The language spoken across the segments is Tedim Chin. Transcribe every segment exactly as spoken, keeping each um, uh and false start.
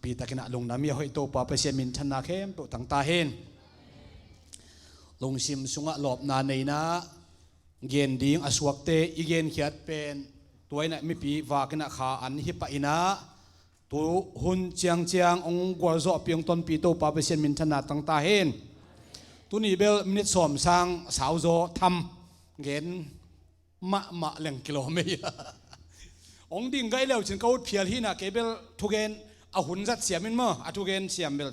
Pi takin ah lungdam hi a, hoih Topa Pasian minthanna khempeuh tang ta hen. Lungsim sungah lawpna nei-in ah gen ding a suakte i genkhiat pen tua in ah mipi vakin ah kha an hi pah in ah, tu hun ciangciang hong gualzawhpih hong tonpih Topa Pasian minthanna tang ta hen. Tuni bel minit sawm sang sauzaw tham gen mahmah leng kilawm ei. Hong ding gai leu cin ka ut phial hi in ah, kei bel thugen a hun zat siam in maw, a thugen siam bel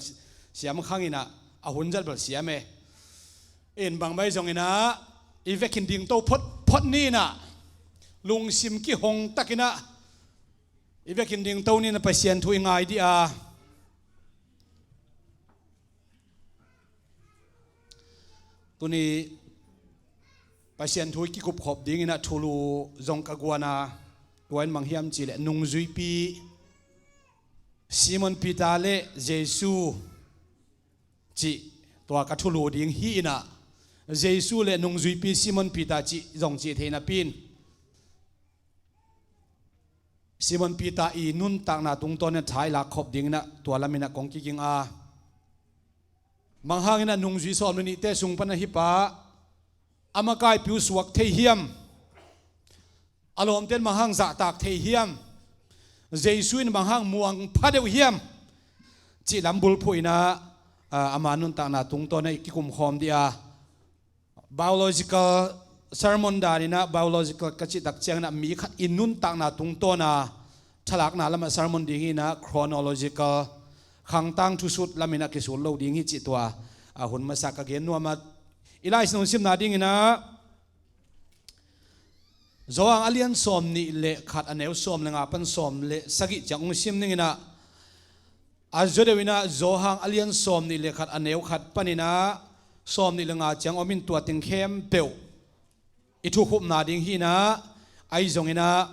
siam khang in ah, a hun zat bel siam e. In bang mai zong in ah i vekin dingto photphot ni in ah, lungsim kihong takin ah i vekin dingto ni in ah Pasian thu i ngai dih a. Tuni Pasian thu i kikupkhop dingin ah thulu zong ka guan a, tua in bang hiam cih leh nungzuipi, Simon Peter le Jesu cih tua ka thulu ding hi in ah, Jesu le nungzuipi Simon Peter cih zong cih theih napi in, Simon Peter i nuntakna tungtawn in ah tha i lakkhop dingin ah tua lam in ah kong kiging a. Bang hangin ah nungzui sawm le nihte sung pan ah hih pa a makaipi uh suak thei hiam? A lawmte in bang hang zahtak thei hiam? Jesu in bang hang muang pha deuh hiam? Cih lam bulphuh in ah, ah, ama nuntakna tungtawn ah i kikumkhawm dih a. Biological sermon dan in ah, biological ka cih tak ciangin ah mi khat i nuntakna tungtawn a thalakna lam ah sermon ding hi in ah, chronological, khangtang thusut lam in ah kisut lo ding hi cih tua a hun masa ka gen nuam a. I Lai Siangtho simna dingin ah Johan a lian sawm nih le khat a neu sawm le nga pan sawm le sagih ciang hong sim ning in ah, a zaw deuh in ah Johan a lian sawm nih le khat a neu khat panin ah sawm nih le nga ciang om in, tua teng khempeuh i thukhupna ding hi in ah, ahi zongin ah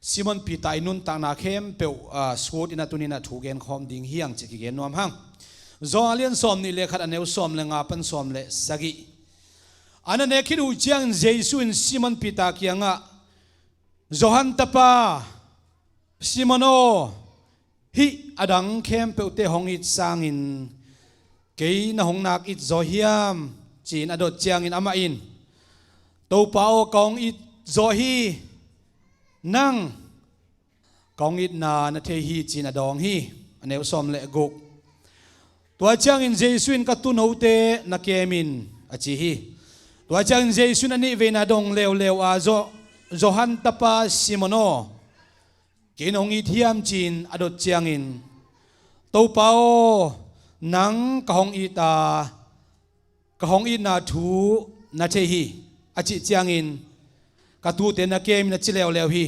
Simon Peter i nuntakna khempeuh, ah, sut in ah tuni in ah thu genkhawm ding hi hang cih kigen nuam hang. Johan a lian sawm nih le khat a neu sawm le nga pan sawm le sagih. A na nek khit uh ciangin Jesu in Simon Peter kiangah, Johan tapa Simon aw, hih a dang khempeuhte hong it sangin kei na hong nak it zaw hiam? Ci-in a dot ciangin amah in, Topa aw, ka hong it zaw hi, nang ka hong itna na thei hi, ci-in a dawng hi. A neu sawm le guk. Tua ciangin Jesu in, ka tuunote na kem in, a ci hi. Tua ciangin Jesu in a nihveina dong leuleu a, Zo-, Johan tapa Simon aw, kei na hong it hiam? Ci-in a dot ciangin, Topa aw, nang ka hong it a, ka hong itna thu na thei hi, a cih ciangin, ka tuute na kem in, a ci leuleu hi.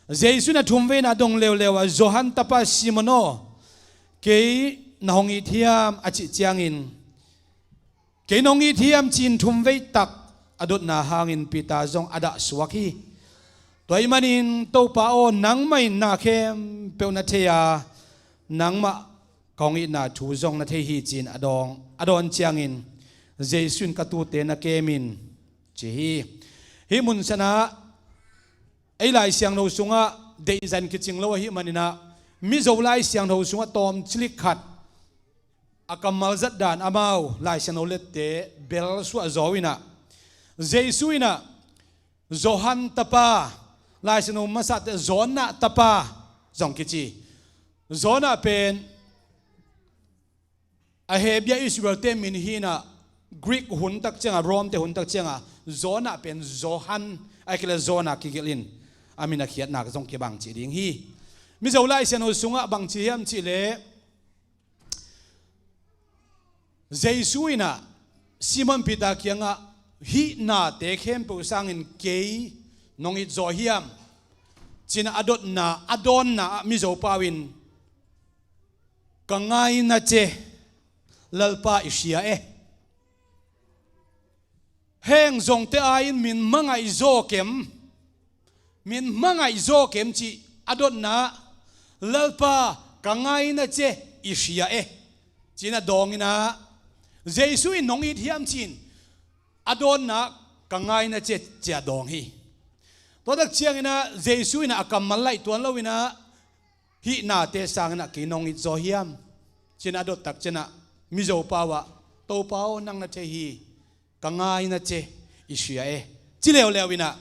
Jesu in a thumveina dong leuleu a, Johan tapa Simon aw, kei na hong it hiam? A cih ciangin, kei na hong it hiam? Ci-in thumvei tak a dotna hangin Peter zong a dah suak hi. Tua ahih manin, Topa aw, nangmah in na khempeuh na thei a, nangmah ka hong itna thu zong na thei hi, ci-in a dawng, a dawn ciangin Jesu in, ka tuute na kem in, ci hi. Hih mun sanah ei Lai Siangtho sungah deihzan kicing lo ahih manin ah, Mizo Lai Siangtho sungah tawmcilik khat a kammal zat dan amau Lai Siangtho lette bel suah zaw in ah, Jesu in ah Johan tapa, Lai Siangtho masate Jonah tapa zong kici. Jonah pen a Hebia Israelte min hi in ah, Greek hun tak ciangah, Rome te hun tak ciangah Jonah pen Johan, ahih kei leh Jonah kigelh in a min a khiatna zong kibang cih ding hi. Mizo Lai Siangtho sungah bang ci hiam cih leh, Jesu in ah Simon Peter kiangah, hih nate khempeuh sangin kei nong it zaw hiam? Ci-in a dotna, a dawnna ah Mizo pau in, ka ngaina cia Lalpa, i hria e. Heng zongte ai-in min mangaih zaw kem, min mangaih zaw kem cih a dotna, Lalpa, ka ngaina cia i hria e, ci-in a dawng in ah, Jesu in nong it hiam ci-in a dawnna, ka ngaina cia, ci-a dawng hi. Tua tak ciangin ah Jesu in ah a kammal laih tuan lo in ah, Hih nate sangin ah kei nong it zaw hiam? Ci-in a dot tak ciangin ah Mizo pau ah, Topa aw, nang na thei hi, ka ngaina ci, i suia e, ci leuleu in ah,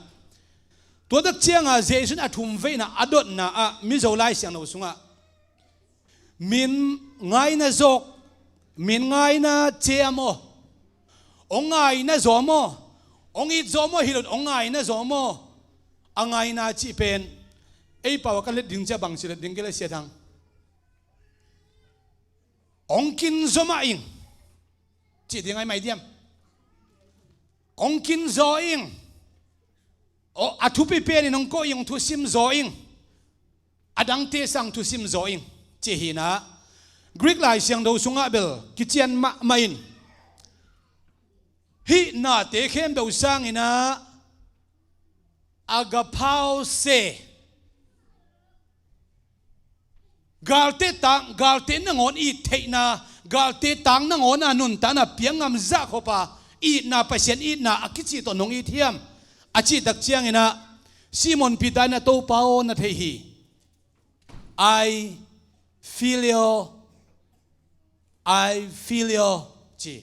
tua tak ciangah Jesu in a thumvei in ah a dotna ah Mizo Lai Siangtho sungah, min ngaina zawk, min ngaina ciam aw, hong ngaina zaw maw, hong it zaw maw, hi lo in hong ngaina zaw maw? A ngaina cih pen ei pau ah ka let ding ciang bang ci let ding kei le, Sia Thang? Hong kin zaw mah ing, cih ding ai mai diam? Hong kin zaw ing. Aw, a thupi penin hong koih ing, hong thusim zaw ing. A dangte sang thusim zaw ing, ci hi in ah, Greek Lai Siangtho sungah bel kician mahmah in, hih nate khempeuh sangin ah agapao se, galte tang, galte nangawn it theihna, galte tang nangawn a nuntakna piak ngam zah khop a itna, Pasian itna a kicih tawh nong it hiam? A cih tak ciangin ah Simon Peter in ah, Topa aw, na thei hi, ai fileo, ai fileo, ci.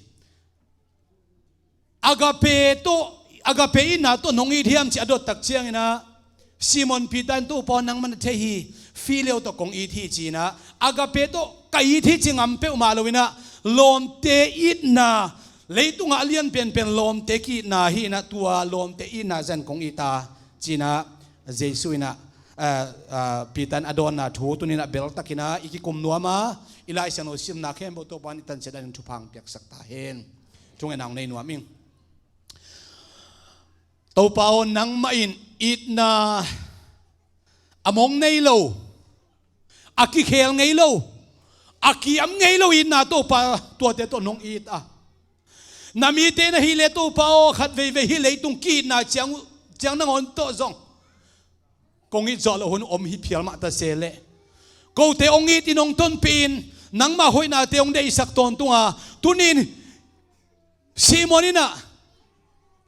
Agape tawh, agape itna tawh nong it hiam, ci a dot tak ciangin ah Simon Peter in, Topa aw, nangmah na thei hi, fileo tawh kong it hi, ci-in ah, agape tawh ka it hi ci ngam peuhmah lo-in ah, lawmte itna, leitungah a lian penpen lawmte ki-itna hi-in ah, tua lawmte itna zah-in kong it a, ci-in ah Jesu in ah, ah, ah, Peter in a dawnna thu tuni-in ah beltakin ah i kikum nuam a, i Lai Siangtho simna khempeuh Topa in i tanciat danin thupha hong piaksak ta hen. Thungetna hong nei nuam ing. Topa aw, nangmah in itna a mong ngei lo, a kikhel ngei lo, a kiam ngei lo itna, Topa, tuate tawh nong it a, na mite na hih leh, Topa aw, khat veivei hih leitung ki-itna ciang, ciang nangawn tawh zong kong it zawh loh hun om hi phial mah ta se leh, kote hong it in hong tonpih in, nangmah hoihnate hong deihsak tawntung a, tuni-in Simon in ah,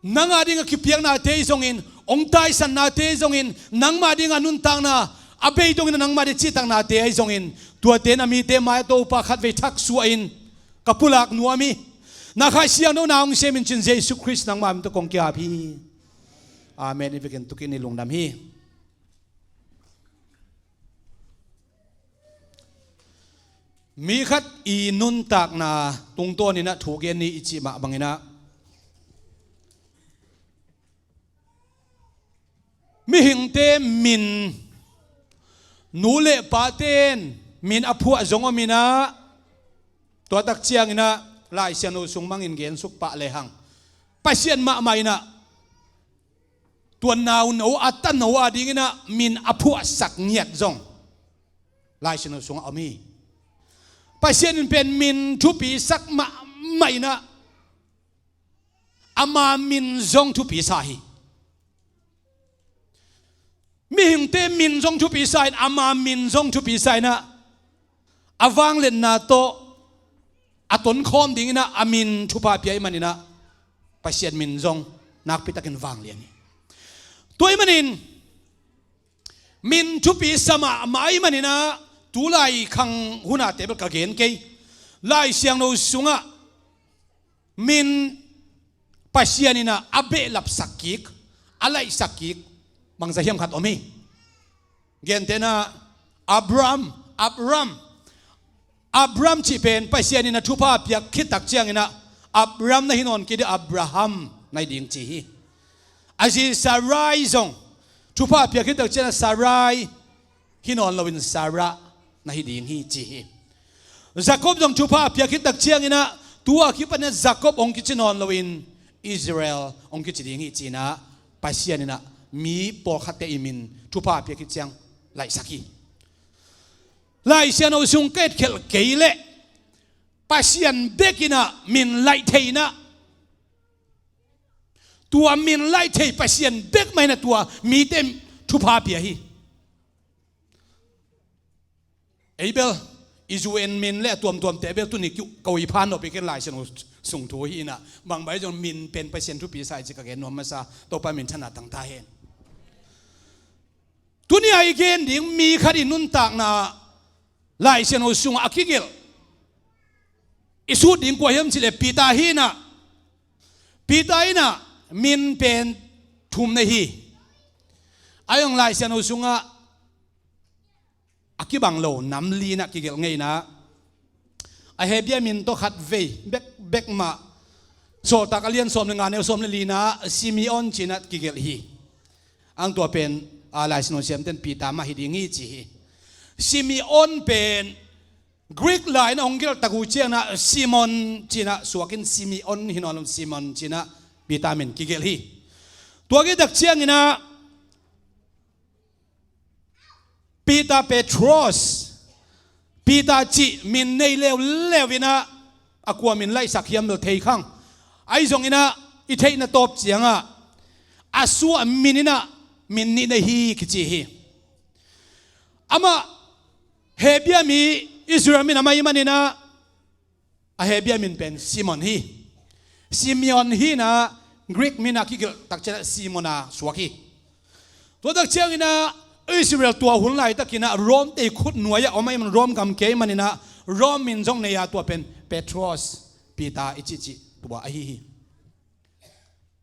nang a dingah kipiaknate ahi zongin, hong taisannate ahi zongin, nangmah dingah nuntakna a bei dongin ah, nangmah dingah cihtaknate ahi zongin, tuate na mite mai-ah Topa khatvei thaksuah in, ka pulak nuam hi. Na Kha Siangtho na hong sem in, ci-in Jesu Khrist nangmah min tawh kong ki-ap hi. Amen. I vekin tu kik ni, lungdam hi. Mi khat i nuntakna tungtawnin ah thu gen ni i cih mah bangin ah, mihingte min, nu le pate in min a phuah zong om in ah, tua tak ciangin ah Lai Siangtho sung mangin gensuk pah lehang, Pasian mahmah in ah tua nauno a, tano a dingin ah min a phuahsak ngiat zong Lai Siangtho sungah om hi. Pasian in pen min thupisak mahmah in ah, ama min zong thupisa hi. Mihingte min zong thupisa in, ama min zong thupisa in ah, a vangliatna tawh a tonkhawm dingin ah a min thupha pia ahih manin ah, Pasian min zong nakpitakin vanglian hi. Tua ahih manin min thupisa mahmah ahih manin ah, tulai khang hun a teh bel ka gen kei. Lai Siangtho sungah min Pasian in ah a behlapsak kik, a laihsak kik bangzah hiam khat om hi. Gentehna, Abram, Abram, Abram cih pen Pasian in ah thupha piak khit tak ciangin ah, Abram na hi nawn kei dih, Abraham na hi ding ci hi. A zi Sarai zong thupha piak khit tak ciangin ah, Sarai hi nawn loin Sarah na hi ding hi ci hi. Jacob zong thupha a piak khit tak ciangin ah, tu-a kipanin ah Jacob hong kici nawn loin Israel hong kici ding hi ci-in ah, Pasian in ah mi pawlkhatte i min thupha a piak khit ciang laihsak hi. Lai Siangtho sung ka etkhelh kei leh, Pasian bek in ah min laih thei in ah, tua min laih thei Pasian bek mah in ah tua mite thupha pia hi. Ei bel, i U N min le a tuamtuamte bel tuni kiu ka ui phan nop i ken Lai Siangtho sung thu hi in ah, bang bang zong min pen Pasian thupisa hi ci ka gen nuam masa, Topa min thang a tang ta hen. Tuni a i gen ding mi khat i nuntakna Lai Siangtho sungah a kigelh i sut ding kua hiam cih leh Peter hi inah, Peter inah min pen thum nei hi. A zong Lai Siangtho sungah a kibang lo nam li inah kigelh ngei inah, a Hebru min tawh khat vei bek, bek mah, Sawltak a lian sawm le nga, neu sawm le li inah Simeon ci inah kigelh hi. Ang tua pen, a, Lai Siangtho siamten Peter mah hi ding hi ci hi. Simeon pen Greek lai inah hong gelh tak uh ciangin ah Simon ci inah suak in, Simeon hi nawn lo, Simon ci inah Peter min kigelh hi. Tua kitak ciangin ah Peter, Petros, Peter cih min nei leuleu inah a kua min laihsak hiam bel thei khang. Ahi zongin ah i theihna tawp ciangah a suah min inah min nih nei hi kici hi. Amah Hebru mi, Israel mi na mah ahih manin ah a Hebru min pen Simon hi. Simeon hi inah Greek min a kigelh tak ciangin ah Simon a suak hi. Tua tak ciangin ah Israel tua hun laitakin ah Rom te khut nuai-ah om ahih manin, Rom gam kia ahih manin ah Rom min zong nei a, tua pen Petros, Peter i cihcih tua ahi hi.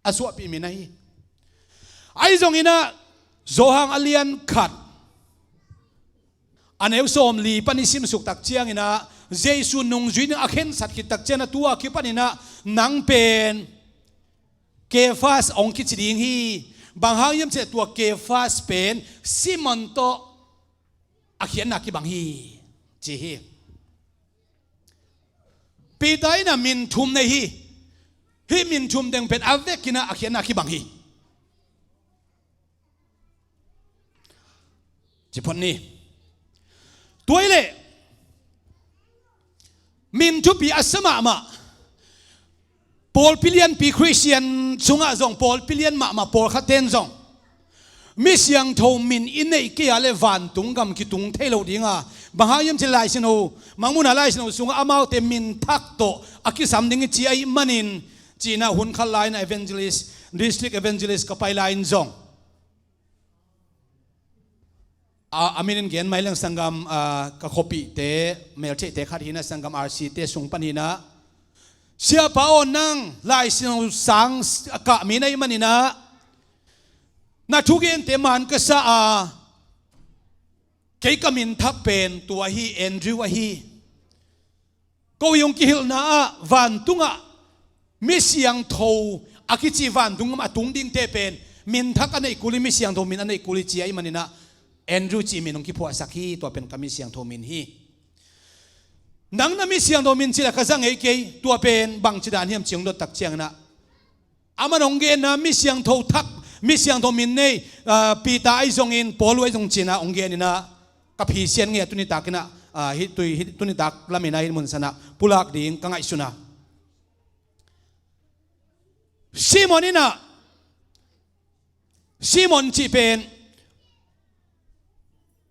A suahpih min ahi. Ahi zongin ah Johan a lian khat, a neu sawm li pan i simsuk tak ciangin ah Jesu nungzui ding a khensat khit tak ciangin ah tua kipanin ah nang pen Kefas hong kici ding hi. Bang hang hiam cih leh tua Kefas pen Simon tawh a khiatna kibang hi ci hi. Peter inah min thum nei hi. Hih min thum teng pen a vekin ah a khiatna kibang hi. Ci phot ni. Tua hi leh min thupi a sa mahmah. Pawlpi lianpi Khristian sungah zong, pawlpi lian mahmah pawlkhat ten zong mi siangtho min i neih kei a leh vantung gam kitung thei lo ding a, bang hang hiam cih leh Lai Siangtho, Mangmuhna Lai Siangtho sungah amaute min thak tawh a kisam ding hi ci ahih manin, ci inah hun khat lai inah evangelist, district evangelist ka pai lai in zong a, a min in gen mai leng, sanggam, a, ka khuapihte, meltheihte khat hi inah, sanggam R C te sung pan hi inah, Siapa aw, nang Lai Siangtho sang a kah mi na hih manin ah na thugente man ka sa a, kei ka min thak pen tua hi, Andrew ahi. Ko i hong kihilhna ah vantungah mi siangtho a kici vantung gam a tung dingte pen min thak a neih kul hi, mi siangtho min a neih kul hi ci ahih manin ah Andrew cih min hong kiphuahsak hi, tua pen ka mi siangtho min hi. Nang na mi siangtho min cih leh ka za ngei kei, tua pen bangci dan hiam ci hong dot tak ciangin ah aman hong genna mi siangtho thak, mi siangtho min nei, ah, Peter ahi zongin, Paul ahi zong ci inah hong gen inah ka phisian ngei a, tuni tak inah, ah, hih tui, hih tuni tak lam inah hih mun san ah pulak ding ka ngaihsun a. Simon inah, Simon cih pen,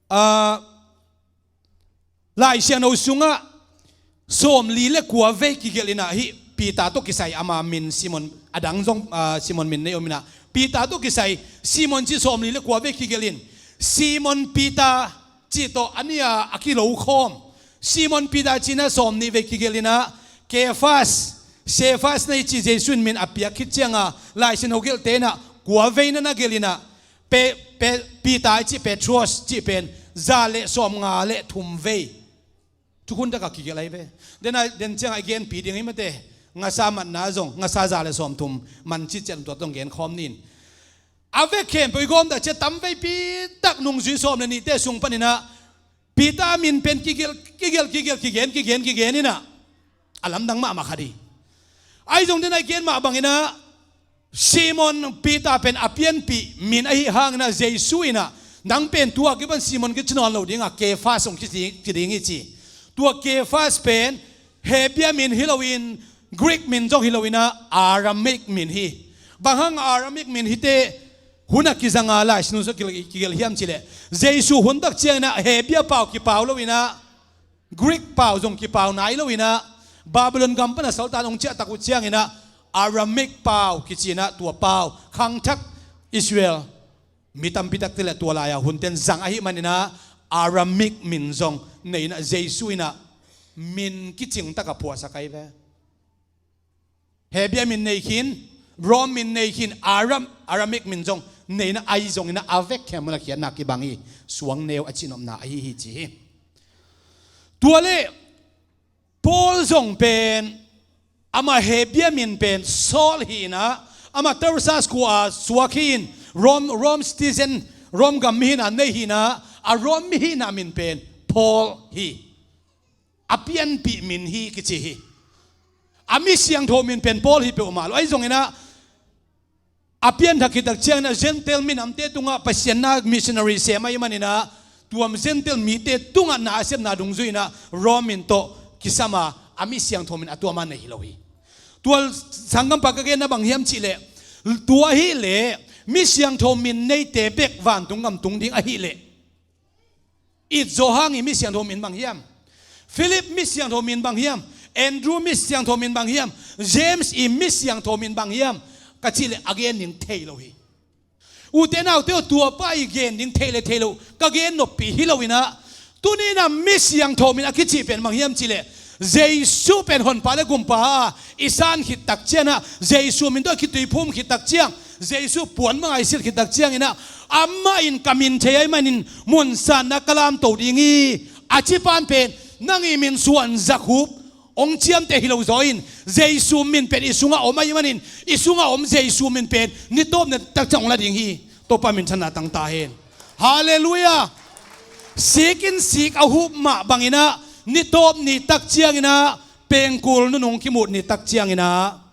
ah, Lai Siangtho sungah sawmli le kua vei kigelh inah, hih Peter tawh kisai ama min Simon, a dang zong, ah, Simon min nei om inah, Peter tawh kisai Simon cih sawmli le kua vei kigelh in, Simon Peter cih tawh a nih a a kilokhawm. Simon Peter ci inah sawmnih vei kigelh inah, Kefas, Sefas na i cih Jesu in min a piak khit ciangah Lai Siangtho gelhte inah kua vei na na gelh inah, Pe-, Pe-, Peter i cih Petros cih pen za le sawmnga le thum vei. Thukhun takah kigelh ahi ve. Den a, den ciangah i genpi ding hi mate. Ngasa matna zong, ngasa za le sawmthum man cih ciang tua tawh hong genkhawm ni in. A vek khempeuh i gawm tak ciang tamveipi tak nungzui sawm le nihte sung panin ah Peter min pen kigelh, kigelh, kigelh, kigen, kigen, kigen inah a lamdang mahmah khat hi. Ahi zong den a i gen mah bangin ah Simon Peter pen a pianpih min ahi hangin ah Jesu inah nang pen tua kipan Simon kici nawn lo ding a, Kefas hong kici, ci ding hi ci. Tua Kefas pen Hebrew min hi loin, Greek min zong hi loin ah Aramaic min hi. Bang hang Aramaic min hi teh hun a kizanga Lai Siangtho sungah kigelh hiam cih leh, Jesu hun tak ciangin ah Hebrew pau kipau loin ah Greek pau zong kipau nai loin ah Babylon gam pan a saltan hong ciah tak uh ciangin ah Aramaic pau kici inah tua pau khangthak Israel Mi tampi takte le tua lai-a hunten zang ahih maninah Aramik min zong neinah Jesu inah min kicing takah phuahsak ahi ve. Hebia min nei khin, Rom min nei khin, Aram, Aramik min zong neinah ahi zonginah a vek khempeuh a khiatna kibang hi. Suang neu a cihnopna ahi hi ci hi. Tua le Paul zong pen amah Hebia min pen Saul hinah, amah Tarsas khua-a suak hi-in Rom, Rom citizen, Rom gam mi hihna nei hinah, a Rom mi hihna min pen Paul hi. A pianpih min hi kici hi. A mi siangtho min pen Paul hi peuhmah lo. Ahi zonginah a pianthak khit tak cianginah Gentile minamte tungah Pasian na missionary sem ahih maninah tua Gentile mite tungah na a sepna dungzui inah Rom min tawh kisam a, a mi siangtho min a tuama nei hi lo hi. Tua sanggampa ka genna bang hiam cihleh, tua hileh mi siangtho min neite bek vantung gam tung ding ahileh, It Zohang i mi siangtho min bang hiam? Philip mi siangtho min bang hiam? Andrew mi siangtho min bang hiam? James i mi siangtho min bang hiam? Ka cihleh a gen ding thei lo hi. Ute naute aw, tuapa i gen ding thei le thei lo ka gen noppi hi loinah, tuninah mi siangtho min a kicih pen bang hiam cihleh, Jesu pen honpa le gumpa a i san khit tak cianginah, Jesu min tawh a kituiphum khit tak ciang, Jesu puan bang a i silh khit tak cianginah, amah in ka min thei ahih manin munsanna ka lamto ding hi a ci pan pen, nang i min suan zakhup hong ciamteh hi lo zaw in, Jesu min pen i sungah om ahih manin, i sungah om Jesu min pen ni tawp ni tak ciang hong la ding hi. Topa minthanna tang ta hen. Halleluiah. Sik in sik a hup mah banginah ni tawp ni tak cianginah pengkul nunung kimut ni tak cianginah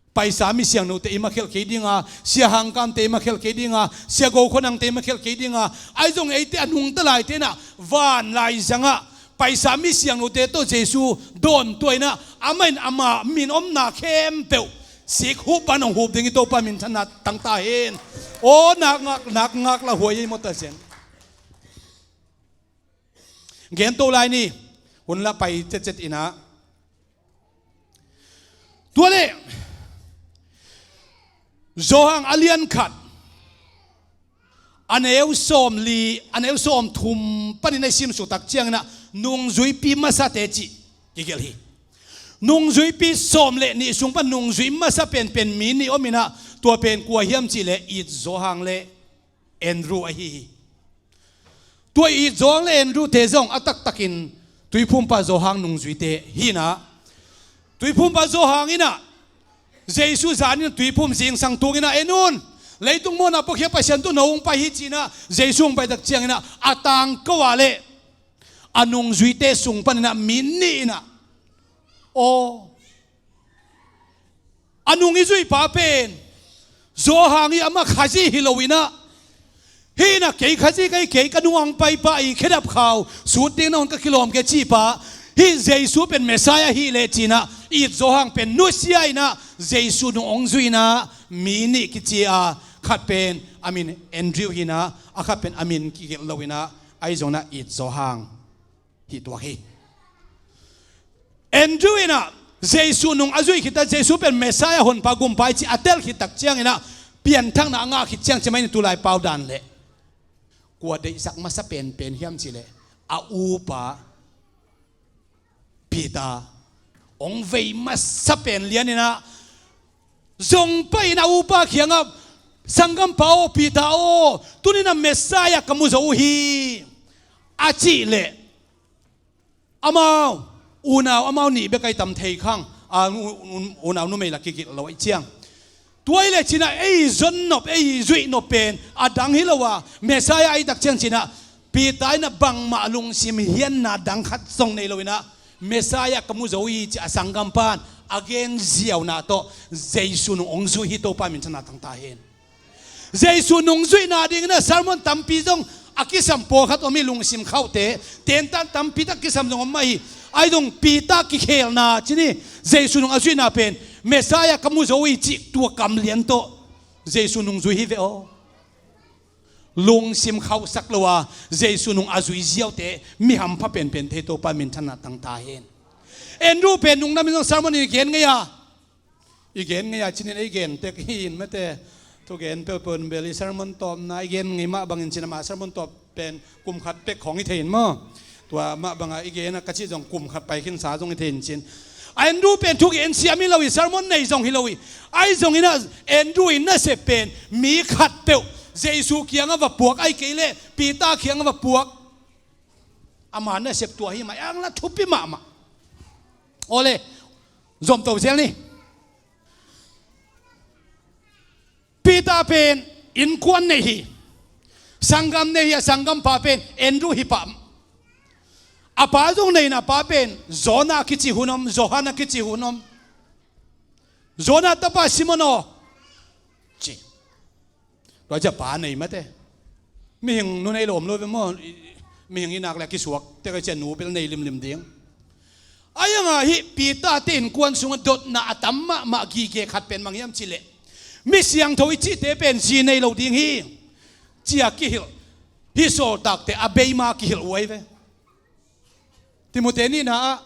paisa mi siangthote i makhelh kei dinga, sia hangkamte i makhelh kei dinga, sia gokhonangte i makhelh kei dinga, ahi zong eite a nungta laite inah van laizangah paisa mi siangthote tawh Jesu dawntuah inah amah in ama min omna khempeuh sik hup pan hong hup ding i Topa minthanna tang ta hen. Aw, nak ngak, nak ngak la huai ei mawta zen. Gen to lai ni, hun la pai cetcet inah. Tua le Johan a lian khat a neu sawm li, a neu sawm thum panin a i simsuk tak cianginah nungzuipi masate cih kigelh hi. Nungzuipi sawm le nih sung pan nungzui masa penpen mi nih om inah, tua pen kua hiam cihleh It Zohang le Andrew ahi hi. Tua It Zohang le Andrew te zong a taktakin Tuiphumpa Zohang nungzuite hinah, Tuiphumpa Zohang inah Jesu zanin tuiphum zingsang tunginah, en un, leitung muanah pawkhia Pasian tawh no hong pai hi cinah Jesu hong pai tak cianginah a tangko ah le a nungzuite sung paninah mi nih inah, aw, a nung i zuihpa pen Zohang hi, amah Khazih hi loinah, hinah kei Khazih ka hi, kei ka nung hong paipa i khedap khau sut ding na hong ka kilawm kei cihpa hi, Jesu pen Messiah hi leh cinah It Zohang pen nusia inah Jesu nung hong zuinah mi nih kici a, khat pen a min Andrew hinah, a khat pen a min kigelh loinah, ahi zonginah It Zohang hi tuak hi. Andrew inah Jesu nung a zuih khit a, Jesu pen Messiah, honpa, gumpa i cih a tel khit tak cianginah pianthakna a ngah khit ciang cimah in tulai pau dan leh kua deihsak masa penpen hiam cihleh a upa Peter hong vei masa pen lianinah zong pai in a upa kiangah, sanggampa aw, Peter aw, tuninah Messiah ka mu zo uh hi a cihleh amau unau amau nih bek a i tam thei khang, a, u-, u-, unau numei la kikilh lo a i ciang. Tua i le cinah ei zon nop, ei zuih nop pen a dang hi lo a, Messiah a i tak ciang cinah Peter inah bangmah lungsim hianna dang khat zong nei loinah Messiah ka mu zo hi ci a sanggampan a gen ziauna tawh Jesu nung hong zuih hi. Topa minthanna tang ta hen. Jesu nungzuihna dingin a sermon tampi zong a kisam pawlkhat om hi, lungsim khauhte, tentan tampi tak kisam zong om mah hi. Ahi zong Peter kikhelna cin hi, Jesu nung a zuihna pen Messiah ka mu zo hi cih tua kam lian tawh Jesu nungzui hi ve aw. Lungsim khauhsak lo a Jesu nung a zui ziaute mi hampha penpen thei, Topa minthanna tang ta hen. Andrew pen nungdam in zong sermon in gen ngei a, i gen ngei a cinin ei gen tek hi in mate. Thugen peuhpeuh in bel i sermon tawpna i gen ngei mah bangin cin, amah sermon tawp pen kum khat pek khawng i thei in maw? Tua mah banga i gen a ka cih zong kum khat pai khinsa zong i thei in cin. A Andrew pen thugen siam hi lo hi, sermon nei zong hi lo hi. Ahi zongin ah Andrew in nasep pen mi khat peuh Jesu kiangah va puak, ahih kei leh Peter kiangah va puak. Ama nasep tua hi mah, ang la thupi mahmah. Awle, zomto zel ni. Peter pen innkuan nei hi. Sanggam nei hi, a sanggampa pen Andrew hi pah. A pa zong nei in, a pa pen Jonah kici hun om, Johan a kici hun om. Jonah tapa Simon aw, ci. Tua cia pa nei mate. Mihing nu nei lo om lo ve maw? Mihing i nak le a kisuak tek a cia nu bel nei limlim ding. Ahi zongin hih Peter te innkuan sungah dotna a tam mahmah gige khat pen bang hiam cih leh, mi siangtho i cihte pen zi nei lo ding hi, ci-a kihilh. Hih sawltakte a beima kihilh uh ahi ve. Timoti nihna ah,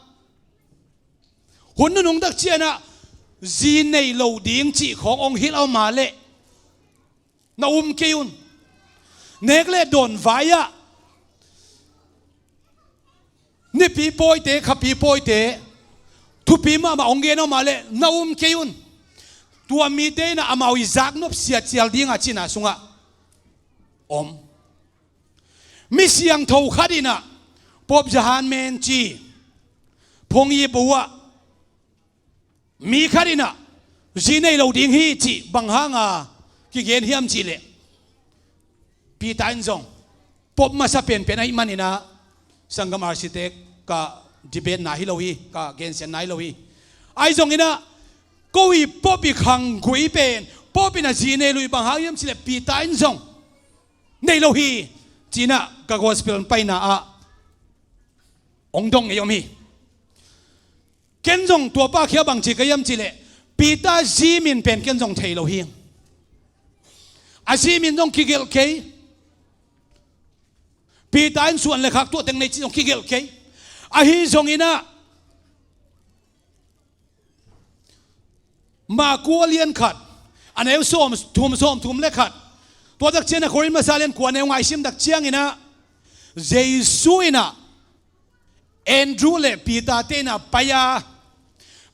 hun nunung tak ciangin ah zi nei lo ding cih khawng hong hilh a om a leh, na um kei un. Nek le dawn vai-ah nipi pawite, khapi pawite, thupi mahmah hong gen a om a leh, na um kei un. Tua mite in ah amau i zaknop siatcial ding a cihna sungah om. Mi siangtho khat in ah, Pope Johan Menci, Phung Yip uh ah, mi khat in ah zi nei lo ding hi cih bang hanga kigen hiam cih leh, Peter in zong Pope masa penpen ahih manin ah, sanggam R C te ka debate na hi lo hi, ka gensiatna hi lo hi. Ahi zongin ah, ko i Pope i khanggui pen Pope in ah zi nei lo hi, bang hang hiam cih leh Peter in zong nei lo hi, ci-in ah ka gospel paina ah hong dong ngei om hi. Ken zong tua pa kiang bang ci ka hiam cih leh, Peter zi min pen ken zong thei lo hi. A zi min zong kigelh kei. Peter in suan le khak tuah teng nei cih zong kigelh kei. Ahi zongin ah, Marku a lian khat, a neu sawm thum, sawm thum le khat. Tua tak ciangin ah Korin masa lian kua, a neu nga i sim tak ciangin ah, Jesu in ah Andrew le Peter te inn ah pai a,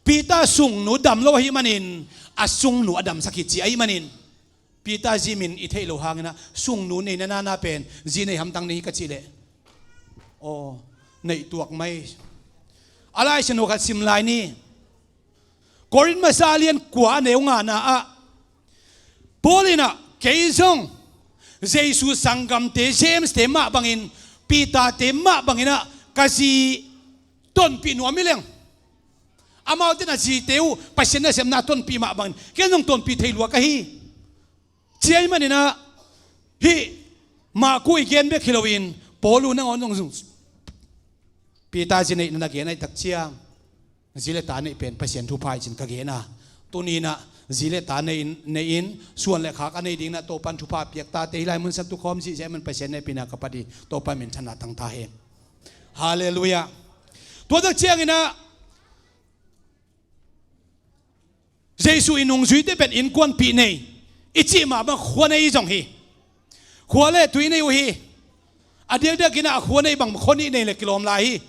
Peter sungnu dam lo ahih manin, a sungnu a damsak hi ci ahih manin, Peter zi min i theih loh hangin ah, sungnu nei na nana pen zi nei hamtang nei hi ka cih leh, aw, neih tuak mai. A Lai Siangtho khat sim lai ni. Korin masa lian kua, a neu ngana ah, Paul in ah, kei zong Jesu sanggamte, James te mah bangin, Peter te mah bangin ah ka zi tonpih nuam hi leng, amaute in ah zite uh Pasian nasepna tonpih mah bangin ken zong tonpih thei lua ka hi, ci ahih manin ah, hih Marku i gen bek hi loin, Paul uh nangawn zong, zong Peter zi neihna na gen ahih tak ciang, zi le ta neih pen Pasian thupha hi ci-in ka gen a. Tuni-in ah zi le ta nei in, nei in, suan le khak a nei dingin ah Topa'n thupha piak ta, te hih lai mun sung tukhawm zihziah ahih manin Pasian hehpihna ka phat hi. Topa minthanna tang ta hen. Halleluiah. Tua tak ciangin ah, Jesu i nungzuite pen innkuanpih nei i cih mah bang khua nei zong hi. Khua le tui nei uh hi. A diakdiakin ah a khua nei bang khua nih nei le kilawm lai hi.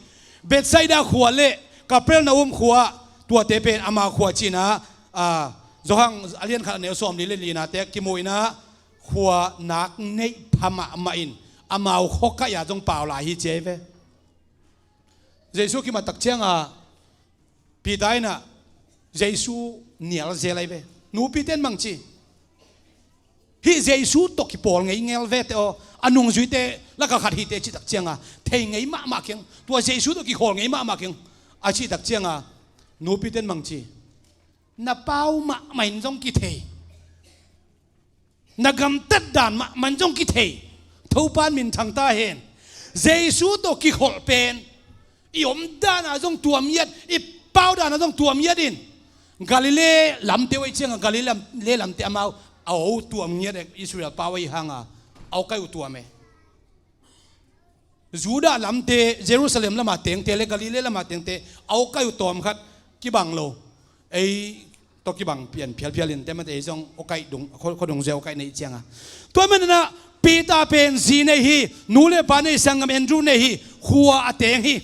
Bethsaida khua le Kapernaum khua, tuate pen ama khua ci-in ah, a, Johan a lian khat, a neu sawmli le lina te kimu in ah, khua nak neih pha mahmah in amau khuakaih ah zong pau lai hi ci ahi ve. Jesu kimat tak ciangin Peter in ah Jesu nial zel ahi ve. Nupite in bang ci? Hih Jesu tawh kipawl ngei ngel ve teh aw, a nungzuite lakah khat hi teh, cih tak ciangin thei ngei mahmah keng, tua Jesu tawh kikhawl ngei mahmah keng, a cih tak ciangin nupite in bang ci? Na pau mahmah in zong kithei. Na gamtat dan mahmah in zong kithei. Topa'n minthang ta hen. Jesu tawh kikholh pen i om dan ah zong tuam ngiat, i pau dan ah zong tuam ngiat in. Galilee lamte uh ahih ciangin, Galilee lam, le lamte amau a aw tuam ngiat e, Israel pau ahih hangin a aw kai uh tuam e. Judah lamte, Jerusalem lamah tengte le Galilee lamah tengte a aw kai uh tawm khat kibang lo. Ei tawh kibang pian phialphial in, temate zong awkaih dung, khuadung zia awkaih neih cianga. Tua maninah Peter pen zi nei hi, nu le pa nei, sanggam Andrew nei hi, khua a teng hi.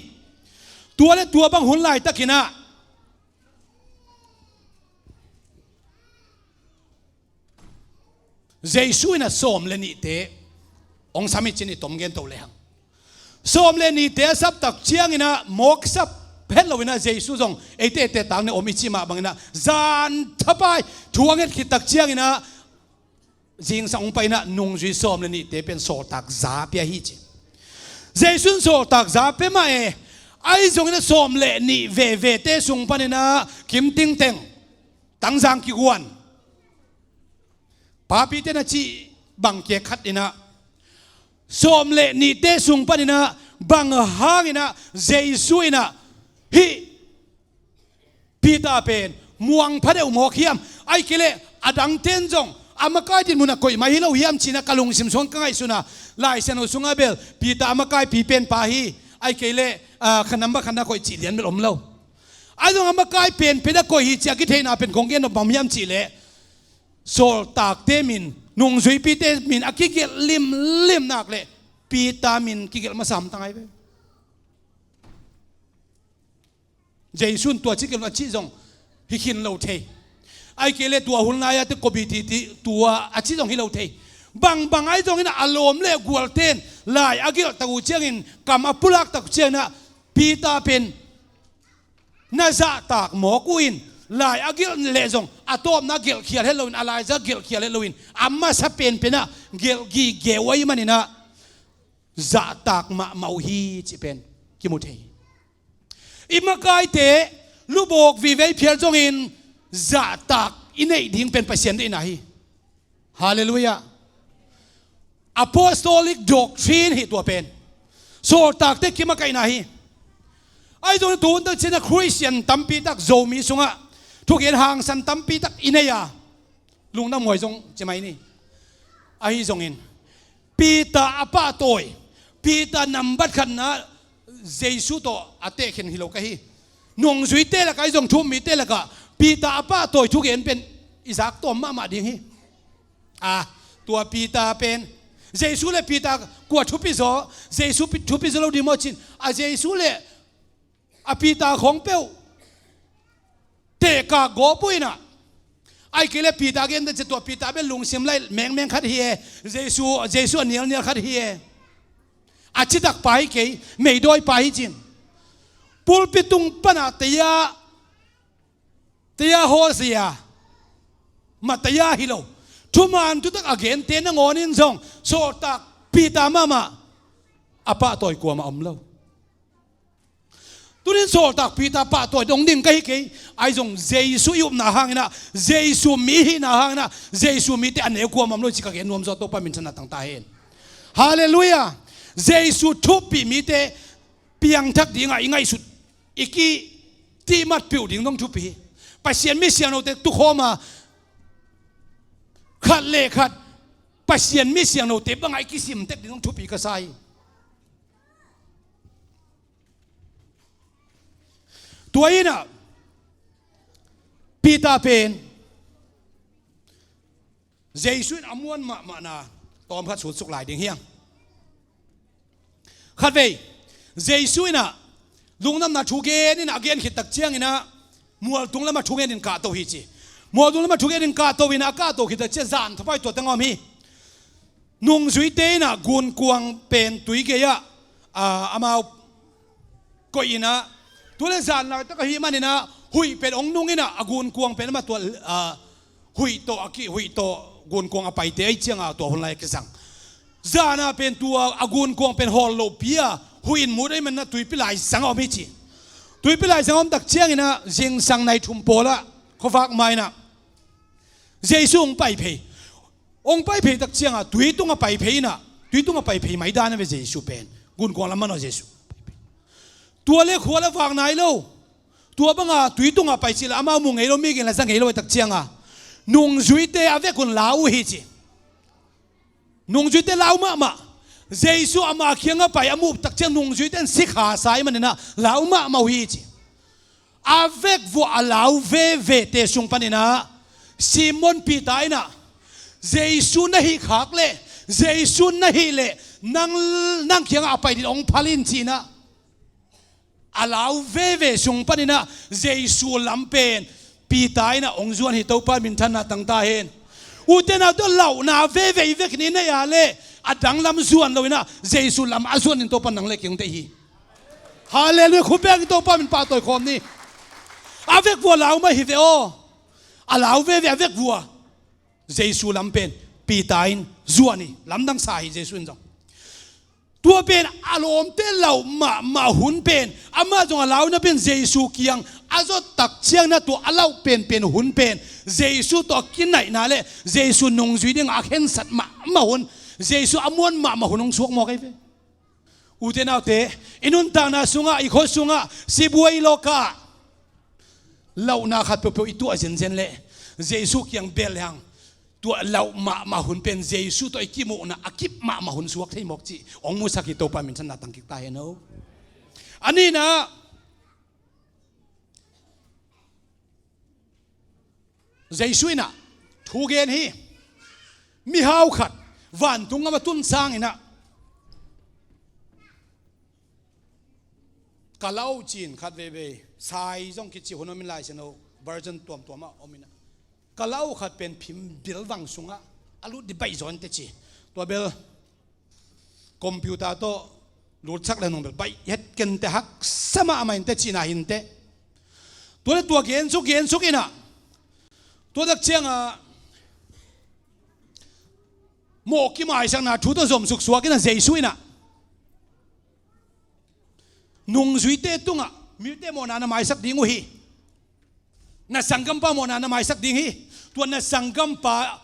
Tua le tua bang hun laitakinah Jesu inah sawm le nihte hong sam hi cin i tom gento lehang. Sawm le nihte a saptak cianginah mawk sap het loinah Jesu zong eite ete takne om i cih mah banginah zan thapai thu a nget khittak cianginah zingsang hong painah nungzui sawm le nihte pen sawltak za pia hi ci. Jesu in sawltak za pia mah e. Ahi zonginah sawm le nih vevete sung paninah kimtingteng Tangzang kiguan Papite na cih bangkia khat inah sawm le nihte sung paninah bang hanginah Jesu inah hih Peter pen muang phadeuh mawk hiam? Ai kei leh a dangten zong a makai dinmun a koih mai hi lo hiam cinah ka lungsim sung ka ngaihsuna. Laisiangtho sungah bel Peter a makaipi pen pa hi. Ai kei leh ah, kha namba khatna koih cih lian bel om lo. Ai zong a makai pen pen a koih hi ci a kitheihna pen kong gen nop bang hiam cihleh sawltakte min, nungzuipite min a kigelh limlim nak le Peter min kigelh masa hamtang ai ve. Jesu in tua ci gelh a cih zong hi khin lo thei. Ai kei le tua hun lai-a te kobi titi tua a cih zong hi lo thei. Bangbang ai zongin a lawm le gualten lai a gelh tak uh ciangin kam a pulak tak uh cianginah Peter pen na zahtak mawk uh in lai a gelh leh zong a tawpna gelh khial het loin, a laizang gelh khial het loin a masa penpenah gelh gige uh ahi maninah zahtak mahmah uh hi cih pen kimu thei hi. I makaite lubawk vivei phial zongin zahtak i neih ding pen Pasian deihna hi. Halleluiah. Apostolic doctrine hi tua pen. Sawltakte kimakaihna hi. Ahi zongin tuhun tak cianah Khristian tampi tak Zomi sungah thugen hangsan tampi tak i nei a, lungdam huai zong ci mai ni. Ahi zongin Peter a pahtawi, Peter nambat khatna Jesu tawh a tehkhen hi lo ka hi. Nungzuite lakah ahi zong thu-um mite lakah Peter a pahtawi thugen pen i zak tawm mahmah ding hi. A, tua Peter pen Jesu le Peter kua thupi zaw? Jesu pi-, thupi zaw lo ding maw cin a Jesu le a Peter khawng peuh tehkak gawp uh inah. Ai kei le Peter a gente cia tua Peter bel lungsim laih mengmeng khat hi e. Jesu, Jesu a nialnial khat hi e. A citak pa hi kei, meidawi pa hi cin. Pulpit tung pana teia, teia hawsia, ma teia hi lo. Thuman thutak a gente nangawnin zong sawltak Peter mahmah a pahtawi kuamah om lo. Tunin sawltak Peter pahtawi dong ding ka hi kei. Ahi zong Jesu i upna hanginah, Jesu mi hihna hanginah Jesu mite a neu kuamah om lo ci ka gen nuam zaw, Topa minthanna tangta hen. Halleluiah. Jesu thupi mite piangthak dingah i ngaihsut, i kitihmatpih uh ding dong thupi hi. Pasian mi siangthote tukhawma khat le khat Pasian mi siangthote bangah i kisimtek ding dong thupi ka sa hi. Tua inah Peter pen Jesu in a muan mahmahna tawm khat sutsuk lai ding hiang. Khatvei Jesu inah lungdamna thugen inah a gen khittak cianginah mualtung lamah thugen in kahto hi ci. Mualtung lamah thugen in kahto inah a kahto khittak ciang zan thapai tua tengawm hi. Nungzuite inah gunkuang pen tui gei-ah, ah, amau koih inah, tu le zan laitak ahih maninah huih pen ong nung inah a gunkuang pen amah tua, ah, huih tawh a ki, huih tawh gunkuang a paite ahi cianga tua hun lai a kizang. Zana pen tua a gunkuang pen hawl lopi a huih in mut ahi maninah tuipi laizang a om hi ci. Tuipi laizang a om tak cianginah zingsang nai thum pawlah khuavak ma inah Jesu hong pai phei. Hong pai phei tak cianga tui tungah pai phei inah, tui tungah pai phei mai dan a ve Jesu pen. Gunkuang lam manawh Jesu. Tua le khua la vak nai lo. Tua banga tui tungah pai cih la amau mu ngei lo, mi gen la za ngei lo a tak cianga nungzuite a vek un lau uh hi ci. Nungzuite lau mahmah. Jesu ama kiangah pai a muh tak ciang nungzuite in sikha sa ahi maninah lau mahmah uh hi ci. a vekvua a lau vevete sung paninah Simon Peter inah Jesu na hih khak leh, Jesu na hih leh nang, nang kiangah a pai ding hong phal in cinah a lau veve sung paninah Jesu lam pen Peter inah hong zuan hi. Topa minthanna tangta hen. Ute naute, lauhna veve i vekin i neih a leh a dang lam zuan loinah Jesu lam a zuan in Topa nang le kei hong deih hi. Halleluiah. Khut bengin Topa min pahtawi khawm ni. A vekvua lau mah hi ve aw. A lau veve a vekvua Jesu lam pen Peter in zuan hi. Lamdang sa hi Jesu in zong. Tua pen a lawmte lauh mahmah hun pen, amah zong a launa pen Jesu kiang a zot tak ciangna tua a lauh penpen hun pen Jesu tawh a kinaihna le Jesu nungzui dingah a khensat mahmah hun, Jesu a muan mahmah hun hong suak mawk ahi ve. Ute naute, i nuntakna sungah, i khua sungah, sibuai lawkah lauhna khat peuhpeuh i tuah zenzen leh Jesu kiang bel lehang tua lauh mahmah hun pen Jesu tawh i kimuhna a kip mahmah hun suak thei mawk cih hong musak hi. Topa minthanna tangkik ta hen aw. A nihna, Jesu inah thu gen hi. Mihau khat vantung gam a tun sanginah ka lau cin khat veivei, sai zong kici hun om in Lai Siangtho version tuamtuam ah om inah ka lau khat pen phim bilvang sungah a lut dih baih zaw in teci. Tua bel computer tawh lutsak le nung bel baih het kente, haksa mahmah in teci na hi inteh. Tua le tua gensuk gensuk inah tua tak ciangah mawh kimaisakna thu tawh zomsuk suak inah Jesu inah nungzuite tungah mite mawhna na maisak ding uh hi. Na sanggampa mawhna na maisak ding hi. Tua na sanggampa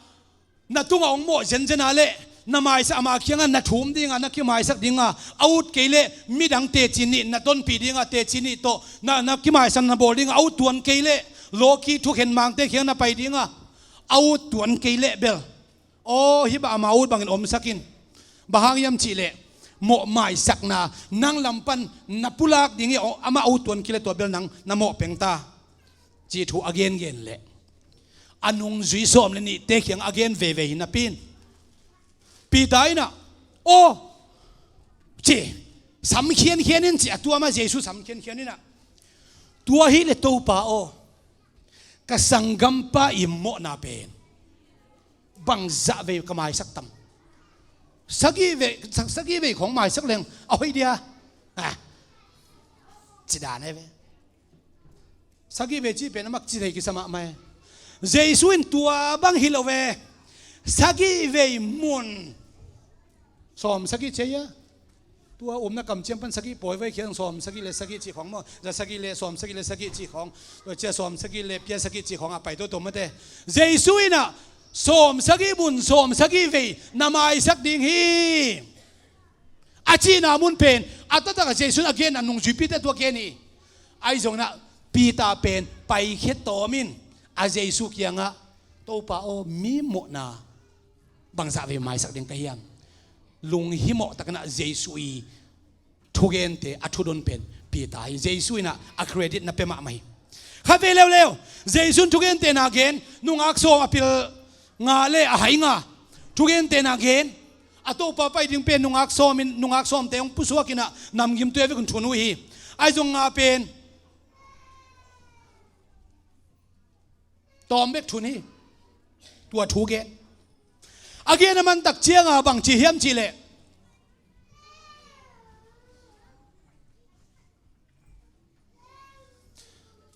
na tungah hong mawh zenzen a leh na maisak, ama kiangah na thum dinga, na kimaisak dinga a ut kei leh midang teci nih na tonpih dinga, teci nih tawh na, na kimaisak na bawl dinga a ut tuan kei leh lawki thukhen mangte kiang na pai dinga a ut tuan kei leh bel, aw, hih bang ama ut bangin omsak in. Bang hang hiam cihleh mawh maisakna nang lam pan na pulak ding hi. Aw, amah ut tuan kei leh tua bel nang na mawh peng ta, cih thu a gengen leh a nungzui sawm le nihte kiang a gen veve hi napi in Peter inah, aw, ci, sam khiankhian in ci. A tua mah Jesu sam khiankhian inah, tua hileh Topa aw, ka sanggampa i mawhna pen bangzah vei ka maisak tam? Sagih vei, sa-, sagih vei khawng maisak leng a hoih dia? Ah, ci dan ahi ve. Sagih vei cih pen a mak ci thei kisa mahmah e. Jesu in tua bang hi lo ve. Sagih vei mun sawm sagih ci a, tua umna kamciam pan sagih pawi voi khiang sawm sagih le sagih cih khawng maw, za sagih le sawm sagih le sagih cih khawng, tua cia sawm sagih le pia sagih cih khawng a pai toto mate. Jesu inah sawm sagih mun sawm sagih vei na maisak ding hi, a cihna mun pen a taktak a Jesu in a gen a nungzuipite tua gen hi. Ahi zongin ah Peter pen paikhia tawm in a Jesu kiangah, Topa aw, mi mawhna bangzah vei maisak ding ka hiam? Lunghimawh takin ah Jesu i thugente a thudon pen Peter hi. Jesu in ah a credit na pia mahmah hi. Khat vei leuleu, Jesu in thugente na gen, nungak sawm a pil nga le a hai nga thugente na gen. A Topa pai ding pen nungak sawm in, nungak sawmte hong pusuak in ah namgimtui a vekun thun uh hi. Ahi zong nga pen tawm bek thun hi. Tua thu gen. A gen a man tak cianga bang ci hiam cihleh,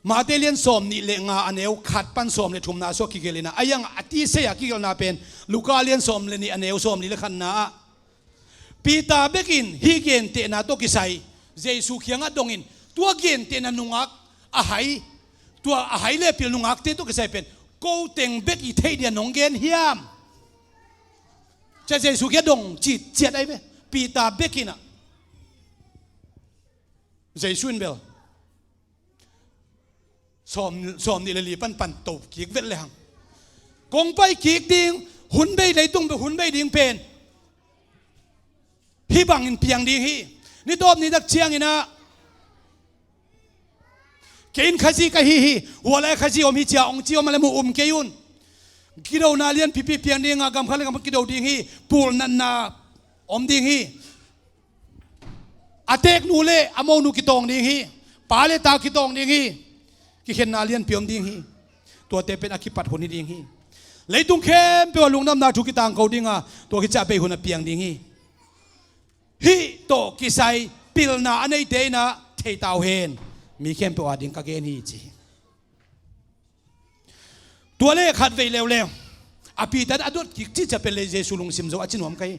Mate lian sawm nih le nga a neu khat pan sawm le thumna sua kigelh in ah, a iang a tisei a kigelhna pen Luka lian sawm le nih a neu sawm li le khatna ah Peter bekin hih gentehna tawh kisai Jesu kiangah dongin, tua gentehna nungak a hai, tua a hai le pil nungakte tawh kisai pen ko teng bek i theih dia nong gen hiam? Cia Jesu kiangah dong citciat ahi ve. Peter bekin ah Jesu in bel sawm, sawm nih le li pan pan to kik vet le hang. Kong pai kik ding, hun bei, leitung bei hun bei ding pen hih bangin piang ding hi. Ni tawp ni tak ciangin ah Kei in Khazih ka hi hi. Hua lai Khazih om hi ci a hong ci om a leh mu um kei un. Kidona lianpipi piang ding a, gam khat le gam khat kido ding hi. Pulnatna om ding hi. A teeknu le a monu kitawng ding hi. Pa le ta kitawng ding hi. Kikhenna lianpi om ding hi. Tuate pen a kipat hun hi ding hi. Leitung khempeuh ah lungdamna thu kitangko ding a, tua khit ciang a bei hun a piang ding hi. Hih tawh kisai pilna a neite in ah thei ta uh hen. Mi khempeuh a ding ka gen hi ci hi. Tua le khatvei leuleu a Peter in a dot kik cih ciang pen le Jesu lungsim zo a ci nuam ka hi.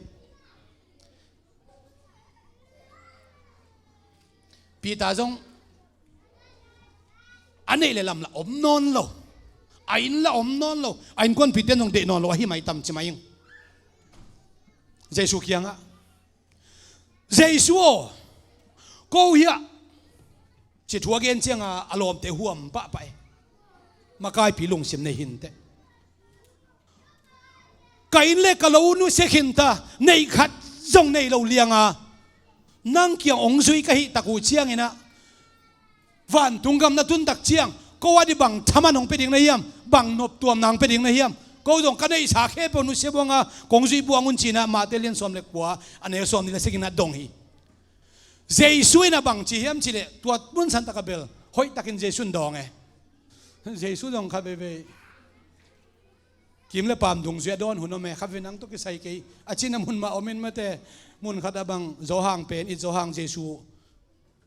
Peter zong a neih le lam la om nawn lo, a inn la om nawn lo, a innkuanpihte in zong deih nawn lo ahi maitam ci mai ing. Jesu kiangah, Jesu aw, ko hiah ci thu a gen ciangah a lawmte huam pahpah e. Makaipi lungsim nei hi inteh. Ka inn le ka lo nusia khin ta, neih khat zong nei lo lianga nang kiang hong zui ka hih tak uh ciangin ah, vantung gam na tun tak ciang ko a ding bang thaman hong pia ding na hiam, bang noptuamna hong pia ding na hiam? Ko zong ka neihsa khempeuh nusia buang a kong zui buang un ci-in ah Mate lian sawm le kua, a neu sawmnih le sagihna ah dong hi. Jesu in ah bang ci hiam cih leh, tua mun san tak ah bel hoihtakin Jesu in dawng e. Jesu zong khat veivei kim le paam dungzui a dawn hun om e, khatvei nang tawh kisai kei a cihna mun mah om in mate, mun khat ah bang Johan pen, it Johan Jesu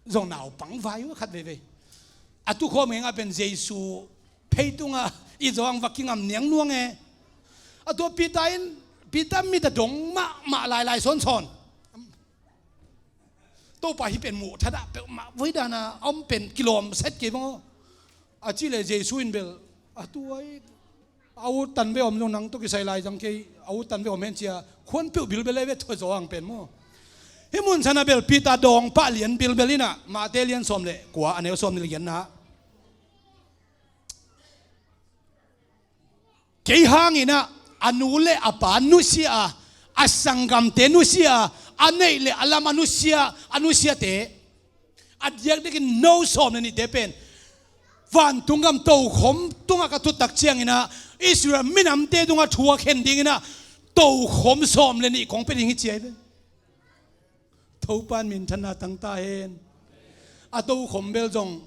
zong naupang vai uh khat veivei. A tukhawm ngengah pen Jesu phei tungah it Johan va kingam niangnuang e. A tua Peter in, Peter mit a dong mahmah lailai sawnsawn. Topa hih pen muh thadah peuhmah voi dana a om pen kilawm set kei bang aw. A cih leh Jesu in bel, a tua i a ut tan ve om zong nang tawh kisai lai zang kei, a ut tan ve om hen ci a khuan peuh bilbel ei ve, tua Johan pen maw. Hih mun san ah bel Peter dawng pah lian bilbel in ah, Mate lian sawm le kua, a neu sawmnih le giatna ah, kei hangin ah a nu le a pa nusia a, a sanggamte nusia a, a neih le a lam a nusia, a nusiate, a diakdiakin no sawm le nihte pen vantung gam tokhom tungah ka tut tak ciangin ah Israel minamte tungah thu a khen dingin ah tokhom sawm le nih kong pia ding hi ci ahi ve. Topa in minthanna tang ta hen. A tokhom bel zong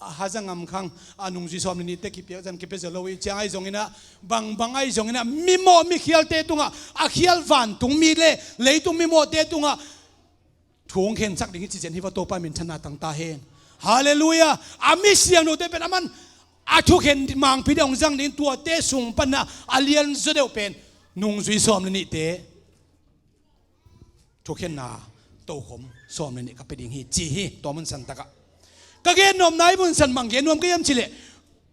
a haza ngam khang, a nungzui sawm le nihte kipiak zan kipia zo lo i ciang ahi zongin ah, bangbang ahi zongin ah, mimawh mikhialte tungah, a khial vantung mi le leitung mimawhte tungah thu hong khensak ding hi ci zen hi va, Topa in minthanna tang ta hen. Halleluiah. A mi siangthote pen aman a thukhen mangpi deuh hong zang ding, tuate sung pan ah a lianzaw deuh pen nungzui sawm le nihte thukhenna tokhom sawm le nih ka pia ding hi ci hi. Tua mun san takah ka gen nuamna i mun san bang gen nuam ka hiam cih leh,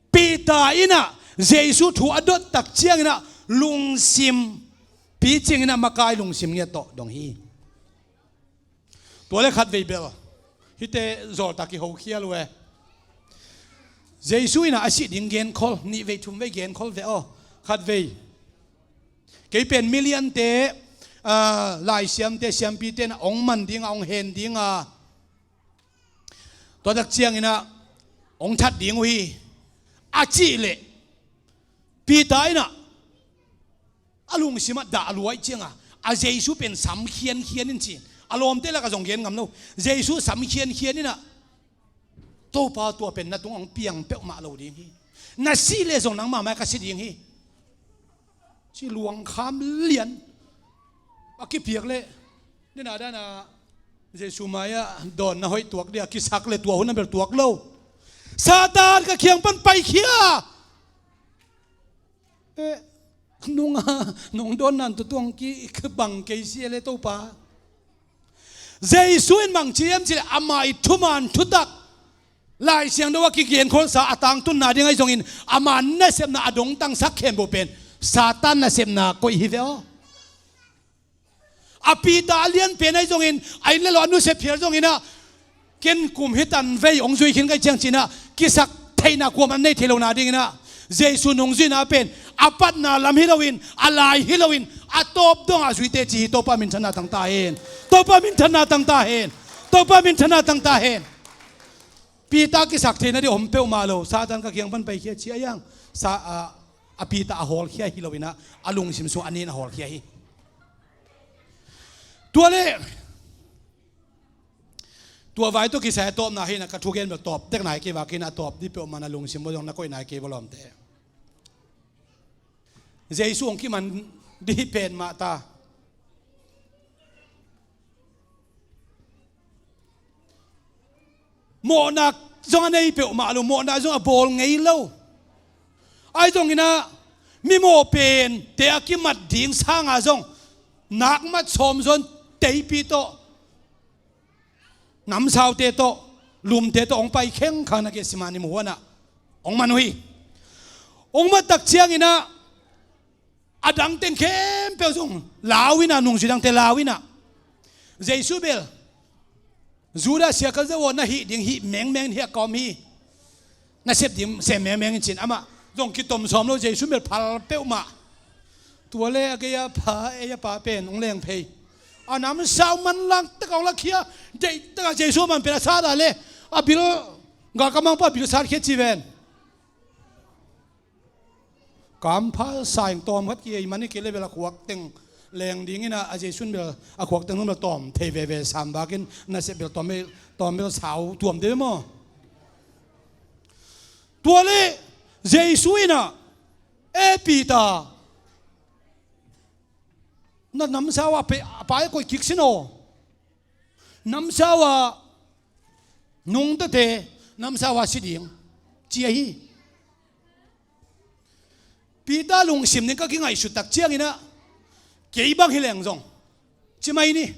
Peter in ah Jesu thu a dot tak ciangin ah lungsim picing in ah makai lungsim ngiat tawh dong hi. Tua le khatvei bel hihte zawltak i hokhial uh e. Jesu in ah a sih ding genkhol, nihvei thumvei genkhol ve aw. Khatvei, kei pen miliante, ah, laisiamte, siampite in ah hong man ding a, hong hen ding a, tua tak ciangin ah hong that ding uh hi, a cih leh Peter in ah a lungsim ah dah a luai cianga, a Jesu pen sam khiankhian in ci. A lawmte lakah zong gen ngam lo. Jesu sam khiankhian in ah, Topa, tua pen na tung hong piang peuhmah lo ding hi. Na sih leh zong nangmah mai-ah ka si ding hi, ci luangkham lian a kipiak leh, nina dana Jesu mai-ah dawnna hoih tuak dia kisak leh tua hun a bel tuak lo. Satan, ka kiang pan paikhia. Eh, nunga nong dawn nan tutuang kibang kei si e le Topa. Jesu in bang ci hiam cih leh, ama i thuman thutak Lai Siangtho a kigenkholsa a tangtunna ding ahi zongin, ama nasepna a dongtangsak khempeuh pen Satan nasepna koih hi ve aw. A Peter a lianpen ahi zongin, a inn le lo a nusia phial zongin ah, ken kum hi tan vei hong zui khin ka hih ciang ci-in ah, kisak theihna kuamah nei thei lohna dingin ah, Jesu nungzuihna pen a patna lam hi loin, a lai hi loin, a tawp dongah zui teci hi. Topa minthanna tang ta hen. Topa minthanna tang ta hen. Topa minthanna tang ta hen. Peter kisak theihna ding om peuhmah lo. Satan ka kiang pan paikhia ci a, a Peter a hawlkhia hi lo in ah, a lungsim sung a nin a hawlkhia hi. Tua leh tua vai tawh kisai a tawpna hi in ah, ka thugen bel tawp tek nai kei vak in ah, a tawp ding peuhmah na lungsim bawh zong na koih nai kei bawh lawmte. Jesu hong kiman ding hi pen mah ta. Mawhna zong a nei peuhmah lo, mawhna zong a bawl ngei lo. Ahi zongin ah, mimawh pente a kimat ding sangin zong nakmat sawm zong teipi tawh, namsaute tawh, lumte tawh hong pai khengkhang na ke simani muhuan ah hong man uh hi. Hong mat tak ciangin ah, a dang teng khempeuh zong lau in ah, nungzui dangte lau in ah, Jesu bel, Judas Iskariot aw, na hih ding hih mengmeng in hiah ka om hi, na sep ding sem mengmeng in, ci-in amah zong kitom sawm lo. Jesu bel phal peuhmah. Tua leh a gei a pa, ei a pa pen hong leng phei. A namsau manlang tak a hong lakhia, deih tak a Jesu a man pen a sat a leh, a bil, galkapmangpa a bil satkhia ci ven. Kampha saing tawm khat ki-ei man hi kei leh bel a khuak teng leng dingin ah, a Jesu in bel a khuak teng nung bel tawm thei veve sam bakin, nasep bel tawm bel, tawm bel sau tuam deuh maw. Tua leh Jesu in ah, "E Peter, na namsau a pe-, a pai a koih kik sin aw. Namsau a nungtate, namsau a si ding," ci ahi. Peter lungsim ding ka kingaihsut tak ciangin ah, "Kei bang hi leng zong," ci mai ni.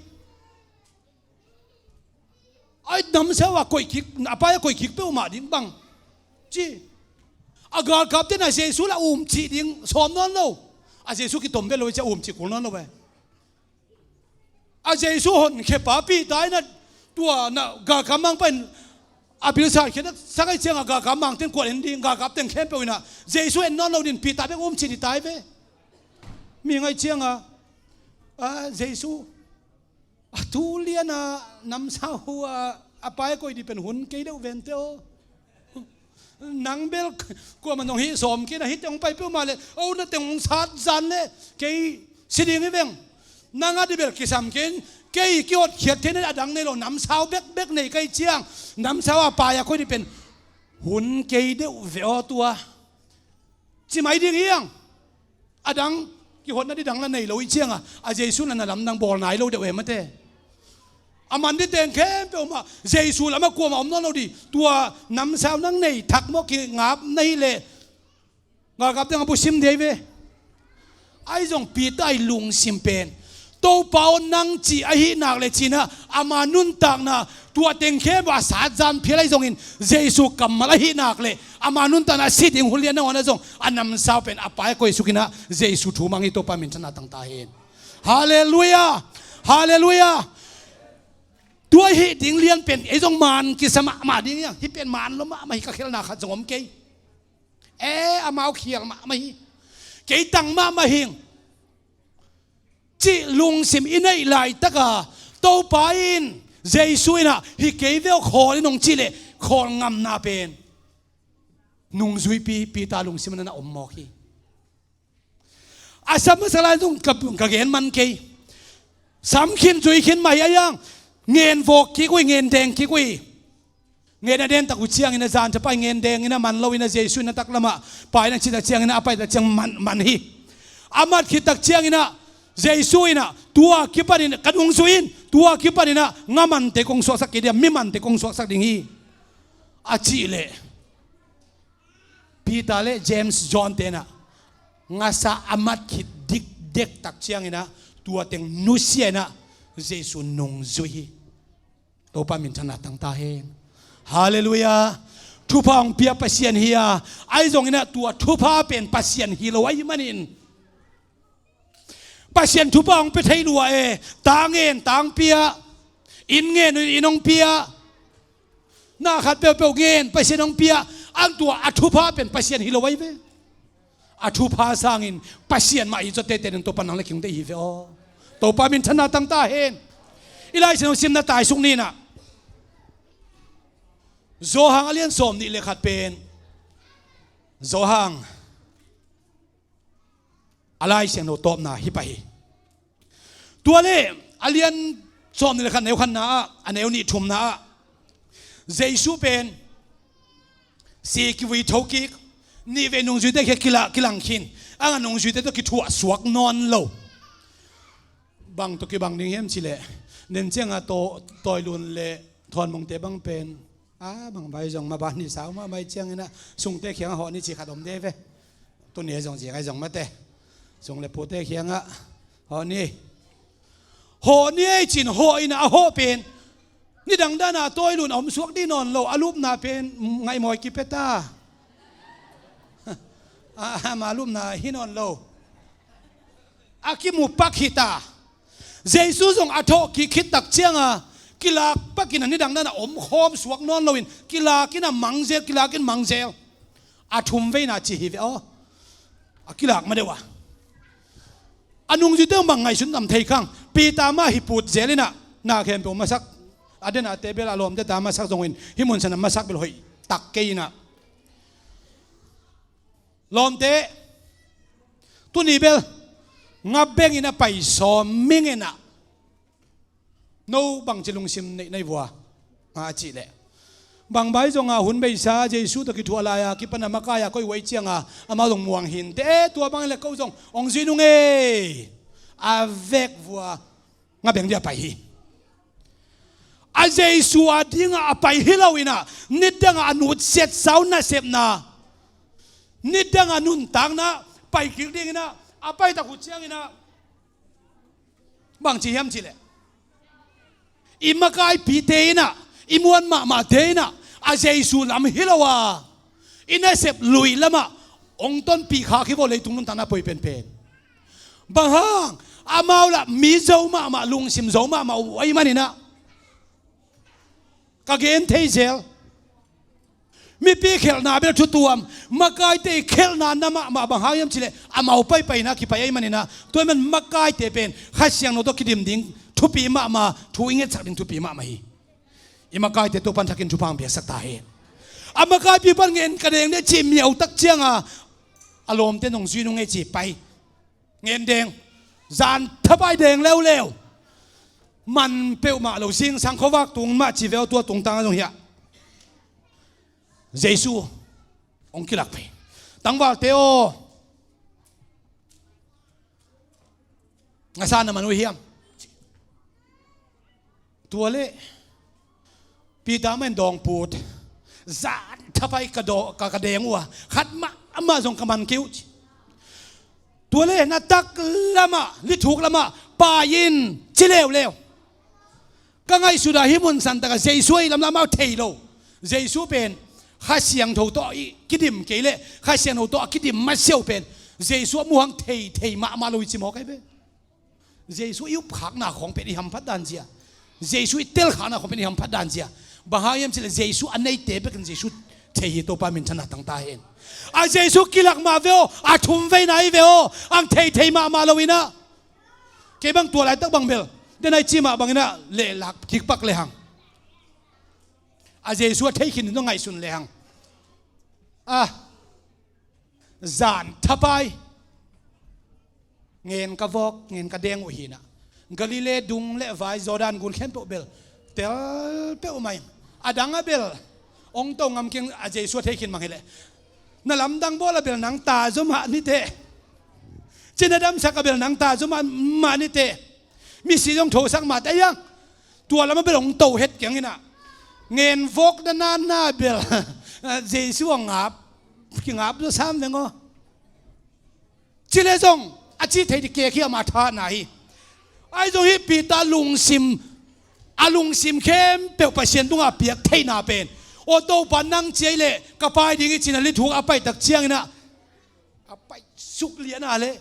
"Ai, namsau a koih kik, a pai a koih kik peuhmah ding bang," ci. A galkapte in ah Jesu la umcih ding sawm nawn lo. A Jesu kitom bel lo ci a umcih kul nawn lo ve. A Jesu honkhia pa Peter in ah, tua na galkapmangpa in a bil satkhiat a sak ahih ciangin galkapmangte in kuat en ding, galkap teng khempeuh in ah Jesu en nawn lo ding, Peter bek umcih ding tai ve. Mi ngaih ciangin, a, Jesu, a tu lian a namsau a, a pai a koih ding pen hun kei deuh vente aw. Nang bel kuamah nong hih sawm kei in ah, hih teng hong pai peuhmah leh, o, na teng hong sat zan leh kei si ding hi veng. Nang a ding bel kisam kei in, kei kihotkhiat thei na a dang nei lo, namsau bekbek nei ka hih ciang, namsau a pai a koih ding pen hun kei deuh ve aw tua," ci mai ding hi hang. A dang, kihotna ding dang la nei lo ahih ciangin, a Jesu in a na lamdang bawl nai lo deuh e mate. A man ding teng khempeuh mah Jesu lamah kuamah om nawn lo ding. Tua namsau nang nei thak maw, kingap na hih leh, galkap teng a busim ding hi ve. Ahi zong Peter i lungsim pen, "Topa aw, nang cih ahih nak leh," ci-in ah, ama nuntakna, tua teng khempeuh a sat zan phial ahi zongin, Jesu kammal ahih nak leh, ama nuntakna a si ding hun lian nangawn ah zong a namsau pen a pai a koih suk in ah, Jesu thu mang hi. Topa minthanna tang ta hen. Halleluiah. Halleluiah. Tua hih ding lian pen ei zong man kisa mahmah ding hi hang. Hih pen man lua mahmah hi, ka khelhna khat zong om kei. E, amau khial mahmah hi, kei tang mahmah hing, cih lungsim i neih laitak a, Topa in, Jesu in ah, "Hi kei ve aw, khawl in," hong cih leh khawl ngamna pen nungzuipi Peter lungsim ah na om mawk hi. A sam a sa lai zong ka, ka gen man kei. Sam khin zui khin mah hi a, ngen vawk kik uh hi, ngen deng kik uh hi. Ngen a den tak uh ciangin ah, zan thapai ngen deng in ah man lo in ah, Jesu in ah taklam ah pai in ah cih tak ciangin ah, a pai tak ciang man, man hi. A mat khit tak ciangin ah, Jesu in ah, "Tua kipan in ka nungzui in, tua kipan in ah nga mante kong suaksak kei ding a, mi mante kong suaksak ding hi," a cih leh, Peter le James, John te in ah ngasa a mat khit dikdek tak ciangin ah, tua teng nusia in ah Jesu nungzui hi. Topa minthanna tang ta hen. Halleluiah. Thupha hong pia Pasian hi a, ahi zongin ah tua thupha pen Pasian hi lo ahih manin, Pasian thupha hong pia thei lua e. Ta ngen, tang pia. Inn ngen, inn hong pia. Na khat peuhpeuh ngen, Pasian hong pia. An tua a thupha pen Pasian hi lo ahi ve. A thupha sangin Pasian mah hi zaw tete in Topa nang le kei hong deih hi ve aw. Topa minthanna tang ta hen. I Lai Siangtho simna taisuk ni in ah, Johan a lian sawm nih le khat pen Johan a Lai Siangtho tawpna hi pah hi. Tua le a lian sawm nih le khat neu khatna ah, a neu nih thumna ah Jesu pen si kivui thokik, nih vei nungzuite khia kila, kilang khin, a nga nungzuite tawh kithuah suak nawn lo. Bang tawh kibang ding hiam cileh, nen cianga taw, Tawilun le Thawnmungte bang pen a bang vai zong maban ni sau mahmah ciangin ah sungte khiangah hawh ni ci khat om de ve. Tuni a zong zing ai zong mate, sung le pute khiangah hawh ni. Hawh ni ei cin hawh in ah a hawh pen nidang dana Tawilun a om suak dih nawn lo, a lupna pen ngaihmawi kipia ta. Ama lupna hi nawn lo. A kimu pak hi ta. Jesu zong a thawh kik khit tak cianga kilak pakin a nidang dana om khawm suak nawn loin kilakin a mangzel, kilakin mangzel. A thum veina ci hi ve aw. A kilak ma deuh a, a nungzuite bang ngaihsun tam thei khang. Peter mah hi put zel in ah, na khempeuh masak, a dena te bel a lawmte ta masak zongin hih munsan a masak bel hoih tak kei in ah, lawmte, tuni bel nga bengin a pai sawm ming in ah, no bangci lungsim neih na hi vua, a cih leh, bang vai zonga hun beisa Jesu tawh kithuah lai-a kipan a makai-a koih uh ahih cianga amau zong muang hinte, tua bangin le ko zong hong zui nung ei. A vek vua nga beng dih a pai hi. A Jesu a dingah a pai hi lo in ah, nidangah a nutsiat sau nasepna, nidangah nuntakna pai kik dingin ah a pai tak uh ciangin ah, bang ci hiam cileh, i makaipite in ah, i muan mahmahte in ah, a Jesu lam hi lo a, i nasep lui lamah hong tonpih khak hi vaw, leitung nuntakna poi penpen. Bang hang? Amau lah mi zo mahmah, lungsim zo mahmah uh ahih manin ah, ka gen thei zel. Mipi khelhna bel thutuam, makaite i khelhna na mahmah, bang hang hiam cileh amau paipaina kipai ahih manin ah, tua ahih man makaite pen Kha Siangtho tawh kidim ding thupi mahmah, thu i ngetsak ding thupi mahmah hi. I makaite Topan thakin thupha hong piaksak ta hen. A makaipi pan ngen ka deng deh cih miau tak cianga a lawmte nong zui nung ei ci pai. Ngen deng, zan thapai deng leuleu. Man peuhmah lo, zingsang khuavak tung mah ci veu, tua tungtang a zong hiah Jesu hong kilak pei. Tangvalte aw, ngasa na man uh hiam? Tua leh Peter mah in dawng put, zan thapai ka daw, ka, ka deng uh a, khat mah amah zong ka man kei uh ci. Tua leh na tak lamah, lithuk lamah pai in ci leuleu. Ka ngaihsut ah hih mun santakah Jesu ahi lamlam amau thei lo. Jesu pen Kha Siangtho tawh i kidim kei leh Kha Siangtho tawh a kidim masiah uh pen Jesu a muhang thei, thei mahmah lo i ci mawk ahi ve. Jesu i upkhakna khawng pen i hamphat dan zia, Jesu i telkhakna khawng pen i hamphat dan zia. Bang hang hiam cileh Jesu a neite bekin Jesu thei hi. Topa minthanna tang ta hen. A Jesu kilak mah ve aw, a thum veina hi ve aw, ang thei thei mahmah lo in ah. Kei bang tua laitak bang bel den ai ci mah bangin ah lehlak kik pak lehang, a Jesu a thei khin in tawh ngaihsun lehang, a zan thapai ngen ka vawk, ngen ka deng uh hi in ah, Galilee dung le vai, Jordan gun khempeuh bel tel peuhmah in, a dang a bel hong to ngam keng. A Jesu a thei khin bang hileh, na lamdang bawl a bel nang ta zaw mah ni teh, cina damsak a bel nang ta zaw mah, mah ni teh, misi zong thosak mah teh, a iang tua lamah bel hong to het keng in ah, ngen vawk na na na bel Jesu a ngap, kingap zaw sam veng aw. Cileh zong a ci thei dih kek hi, ama thahna hi. Ahi zong hih Peter lungsim, a lungsim khempeuh Pasian tungah a piak theihna pen, aw Topa nang ci ahih leh ka pai ding hi ci in a lithuk a pai tak ciangin ah, a pai suk lian a leh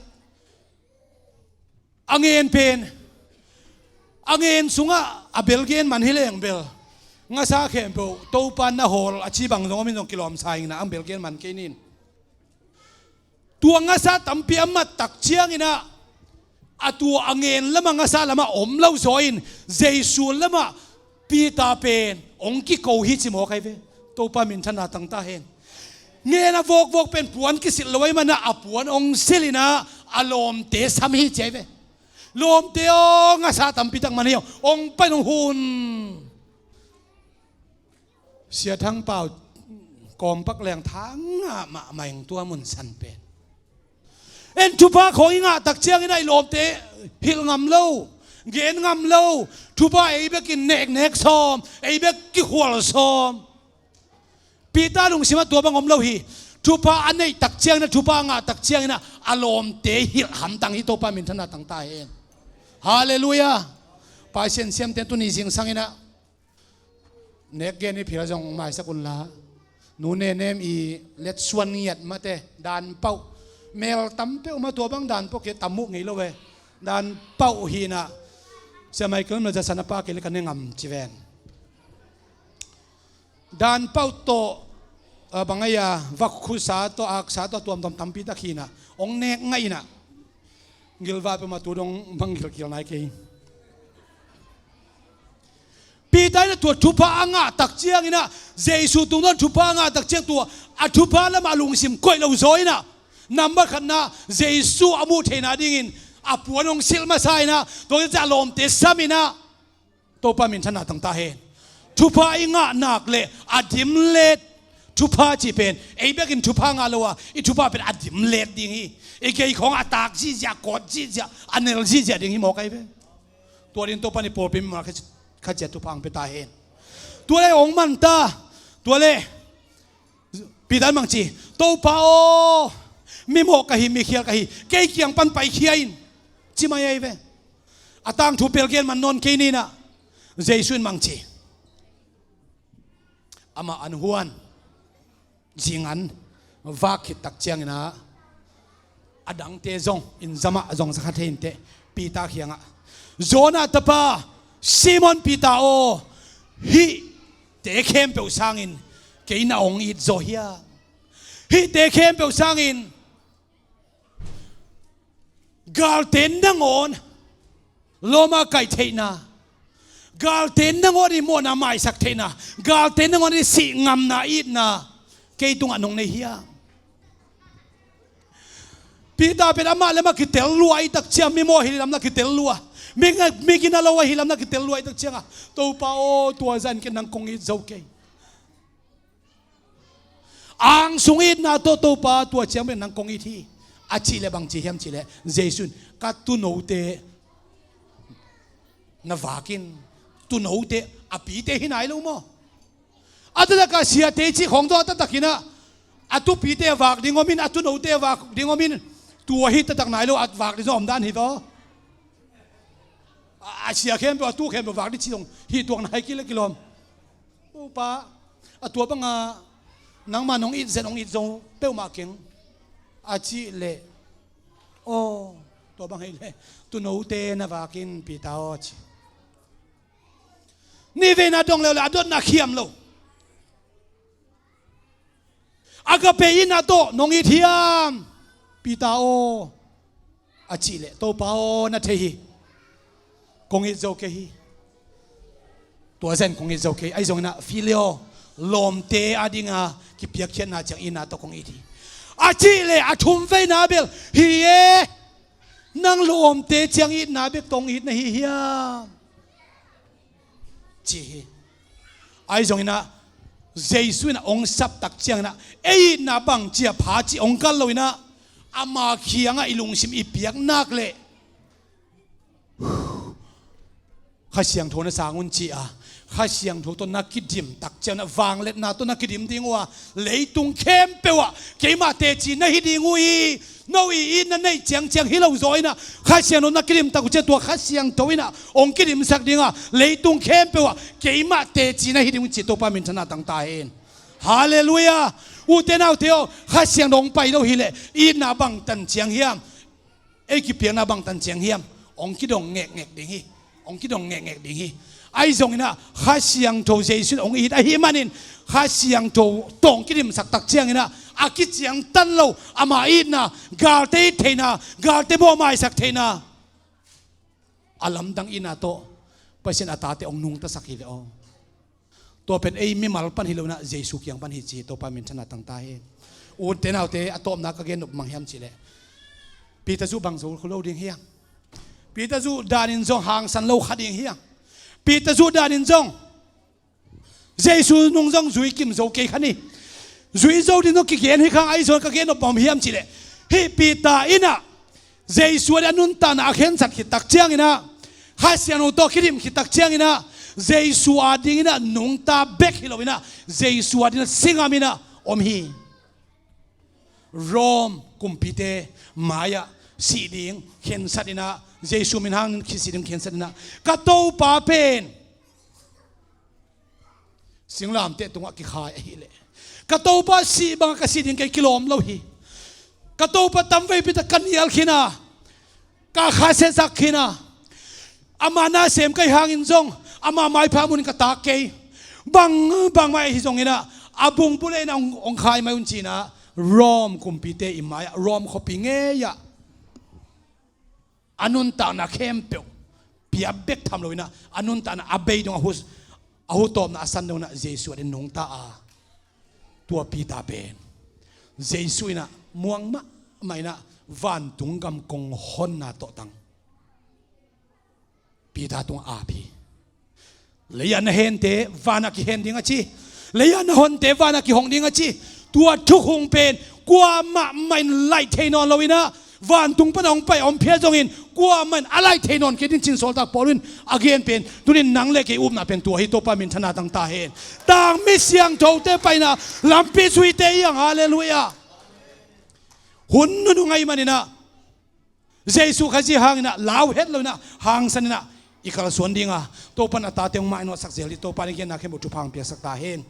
a ngen pen, a ngen sungah a belgen man hi leng bel, ngasa khempeuh Topa na hawl a ci bang zong om in zong kilawm sa ing in ah, ang belgen man kei ning. Tua ngasa tampi a mat tak ciangin ah, a tua a ngen lamah, ngasa lamah om lo zaw in, Jesu lamah Peter pen hong kiko hi ci mawk ahi ve. Topa minthanna tang ta hen. Ngen a vawkvawk pen puan kisilh lo ahih manin ah a puan hong silh in ah a lawmte sam hi ci ahi ve. Lawmte aw, ngasa tampi tak man hi aw, hong pai in hong hun. Sia Thang Pau kawmpak leng tha ngah mahmah ing tua mun san pen. En thupha khawng i ngah tak ciangin ah i lawmte hilh ngam lo, gen ngam lo. Thupha ei bekin neknek sawm, ei bek kikhual sawm. Peter lungsim ah tua bang om lo hi. Thupha a neih tak ciangin ah, thupha a ngah tak ciangin ah a lawmte hilh hamtang hi. Topa minthanna tang ta hen. Halleluiah. Pasian siamte tuni zingsang in ah nek gen i phil zong maisak unla, Nu Nenem i letsuan ngiat mate, dan pauh, mel tam peuh mah, tua bang dan pauh kei tam uh ngei lo ve. Dan pauh hi in ah, Sia Michael mel za san a pa kei le ka ne ngam ci ven. Dan pauh tawh, ah, bang ai a, vakhusa tawh, aksa tawh, tuamtuam tampi tak hi in ah hong nek ngaih in ah, gilvah peuhmah tu dong bang gilgil nai kei. Peter in ah tua thupha a ngah tak ciangin ah, Jesu tungtawn thupha a ngah tak ciang tua a thupha lamah a lungsim koih lo zaw in ah, nambat khatna Jesu a muh theihna dingin a puan hong silh masa in ah, tua ciang a lawmte sam in ah, Topa minthanna tang ta hen. Thupha i ngah nak le a dim let, thupha cih pen ei bekin thupha ngah lo a, i thupha pen a dim let ding hi. I gei khawng a tak zihziah, a kawt zihziah, a nel zihziah ding hi mawk ahi ve. Tua ding Topa in i pawlpi mimal khat ciat thupha hong pia ta hen. Tua le hong man ta. Tua le Peter in bang ci, Topa aw, mimawh ka hi, mikhial ka hi, kei kiang pan paikhia in, ci mai ahi ve. A tangthu pel gen man nawn kei ni in ah, Jesu in bang ci, amah an huan, zingan vak khit tak ciangin ah, a dangte zong in zam ah zong za kha thei inteh, Peter kiangah, Jonah tapa Simon Peter aw, hihte khempeuh sangin kei na hong it zaw hiam? Hihte khempeuh sangin galte nangawn lawm a kaih theihna, galte nangawn i mawhna maisak theihna, galte nangawn i sih ngamna itna kei tungah nong nei hiam? Peter pen amah le amah kitel lua i tak ciang, mimawh hi lam na kitel lua, mi, mi gina lo ahi lam na kitel lua i tak ciangah, Topa aw, tua zah in kei nang kong it zo kei. Angsung itna tawh Topa, tua ciang pen nang kong it hi, a cih leh bang ci hiam cih leh, Jesu in, ka tuunote na vak in, tuunote, a pite hi nai lo maw? A taktak a siate cih khawng tawh a taktak in ah, a tuupite a vak ding om in, a tuunote a vak ding om in, tua hi taktak nai lo, a vak ding zong om dan hi vaw. A, a sia khempeuh, a tuu khempeuh vak ding cih zong hi tuak nai kei le kilawm. Topa, a tua banga nangmah nong it zen, nong it zo peuhmah keng, a cih leh, aw, tua bang hi leh, tuunote na vak in Peter aw ci. Nihveina dong leuleu a dotna khiam lo. Agape itna tawh nong it hiam Peter aw, a cih leh, Topa aw, na thei hi, kong it zo kei hi. Tua zah in kong it zo kei hi. Ahi zongin ah, phileo, lawmte a dinga kipiakkhiatna ciang itna tawh kong it hi, a cih leh, a thumveina bel, hi e, nang lawmte ciang itna bek tawh hong it na hi hiam, ci hi. Ahi zongin ah, Jesu in ah hong sap tak ciangin ah, ei itna bang ci a pha cih hong kal lo in ah, ama kiangah i lungsim i piak nak leh, Kha Siangtho na sang un ci a, Kha Siangtho tawh na kidim tak ciangin ah, vangliatna tawh na kidim ding uh a, leitung khempeuh ah keimah teci na hi ding uh hi. No i itna neih ciangciang hi lo zaw in ah, Kha Siangtho na kidim tak uh ciang, tua Kha Siangtho in ah hong kidimsak ding a, leitung khempeuh ah keimah teci na hi ding uh ci. Topa minthanna tang ta hen. Halleluiah. Ute naute aw, Kha Siangtho hong pai lo hi leh itna bangtan ciang hiam, ei kipiakna bangtan ciang hiam, hong kidong ngekngek ding hi. Hong kidong ngekngek ding hi. Ahi zongin ah, Kha Siangtho Jesu in hong it ahih manin, Kha Siangtho tawh hong kidimsak tak ciangin ah, a kiciangtan lo ama itna, galte it theihna, galte mawhmaisak theihna, a lamdang itna tawh Pasian a tate hong nungtasak hi ve aw. Tua pen ei mimal pan hi lo inah Jesu kiang pan hi ci hi. Topa minthanna tang ta hi. Ute naute, a tawpna ka gen nop mang hiam cihleh, Peter zuh bang zo lo ding hiam? Peter zuh danin zong hangsan lo kha ding hiam? Peter zuh danin zong Jesu nung zong zui kim zo kei kha ni. Zui zo ding zong kigen hi khang, ahi zong ka gen nop bang hiam cihleh, hih Peter inah Jesu a ding a nuntakna a khensat khit tak cianginah, Kha Siangtho tawh kidim khit tak cianginah, Jesu a dinginah nungta bek hi lo inah, Jesu a dinginah singam inah om hi. Rome kumpite mai-ah sih ding khensat inah, Jesu min hangin sih ding khensat inah, ka Topa pen singlamteh tungah kikhai ahileh, ka Topa sih bangah ka sih ding kei kilawm lo hi. Ka Topa tamveipi tak ka nial khin a, ka khasia sak khin a, ama nasem ka hih hangin zong ama maipha munin ka tak kei. Bang, bangmah ahi zonginah a bungbulh inah hong, hong khai mai un cinah, Rome kumpite i mai-ah, Rome khuapi ngei-ah a nuntakna khempeuh pia bek tham lo inah, a nuntakna a bei dong, a hu, a hu tawpna a san dong inah Jesu a ding nungta a, tua Peter pen Jesu inah muang mahmah inah vantung gam kong honna tawhtang Peter tungah ap hi. Lei-ah na hente vanah kihen ding a ci. Lei-ah na honte vanah kihong ding a ci. Tua thukhun pen kuamah mah in laih thei nawn lo inah, vantung pan a hong pai a om phial zongin kuamah in a laih thei nawn kei ding cin sawltak Paul in a gen pen, tunin nang le kei upna pen tua hi. Topa minthanna tang ta hen. Tangmi siangthote paina lampi zuite i ang. Halleluiah. Hun nunung ahi maninah Jesu Khazih hanginah lau het lo inah, hangsan inah i kalsuan dinga, Topa in a tate hong mainawtsak zel dih. Topa in a genna khempeuh thupha hong piaksak ta hen.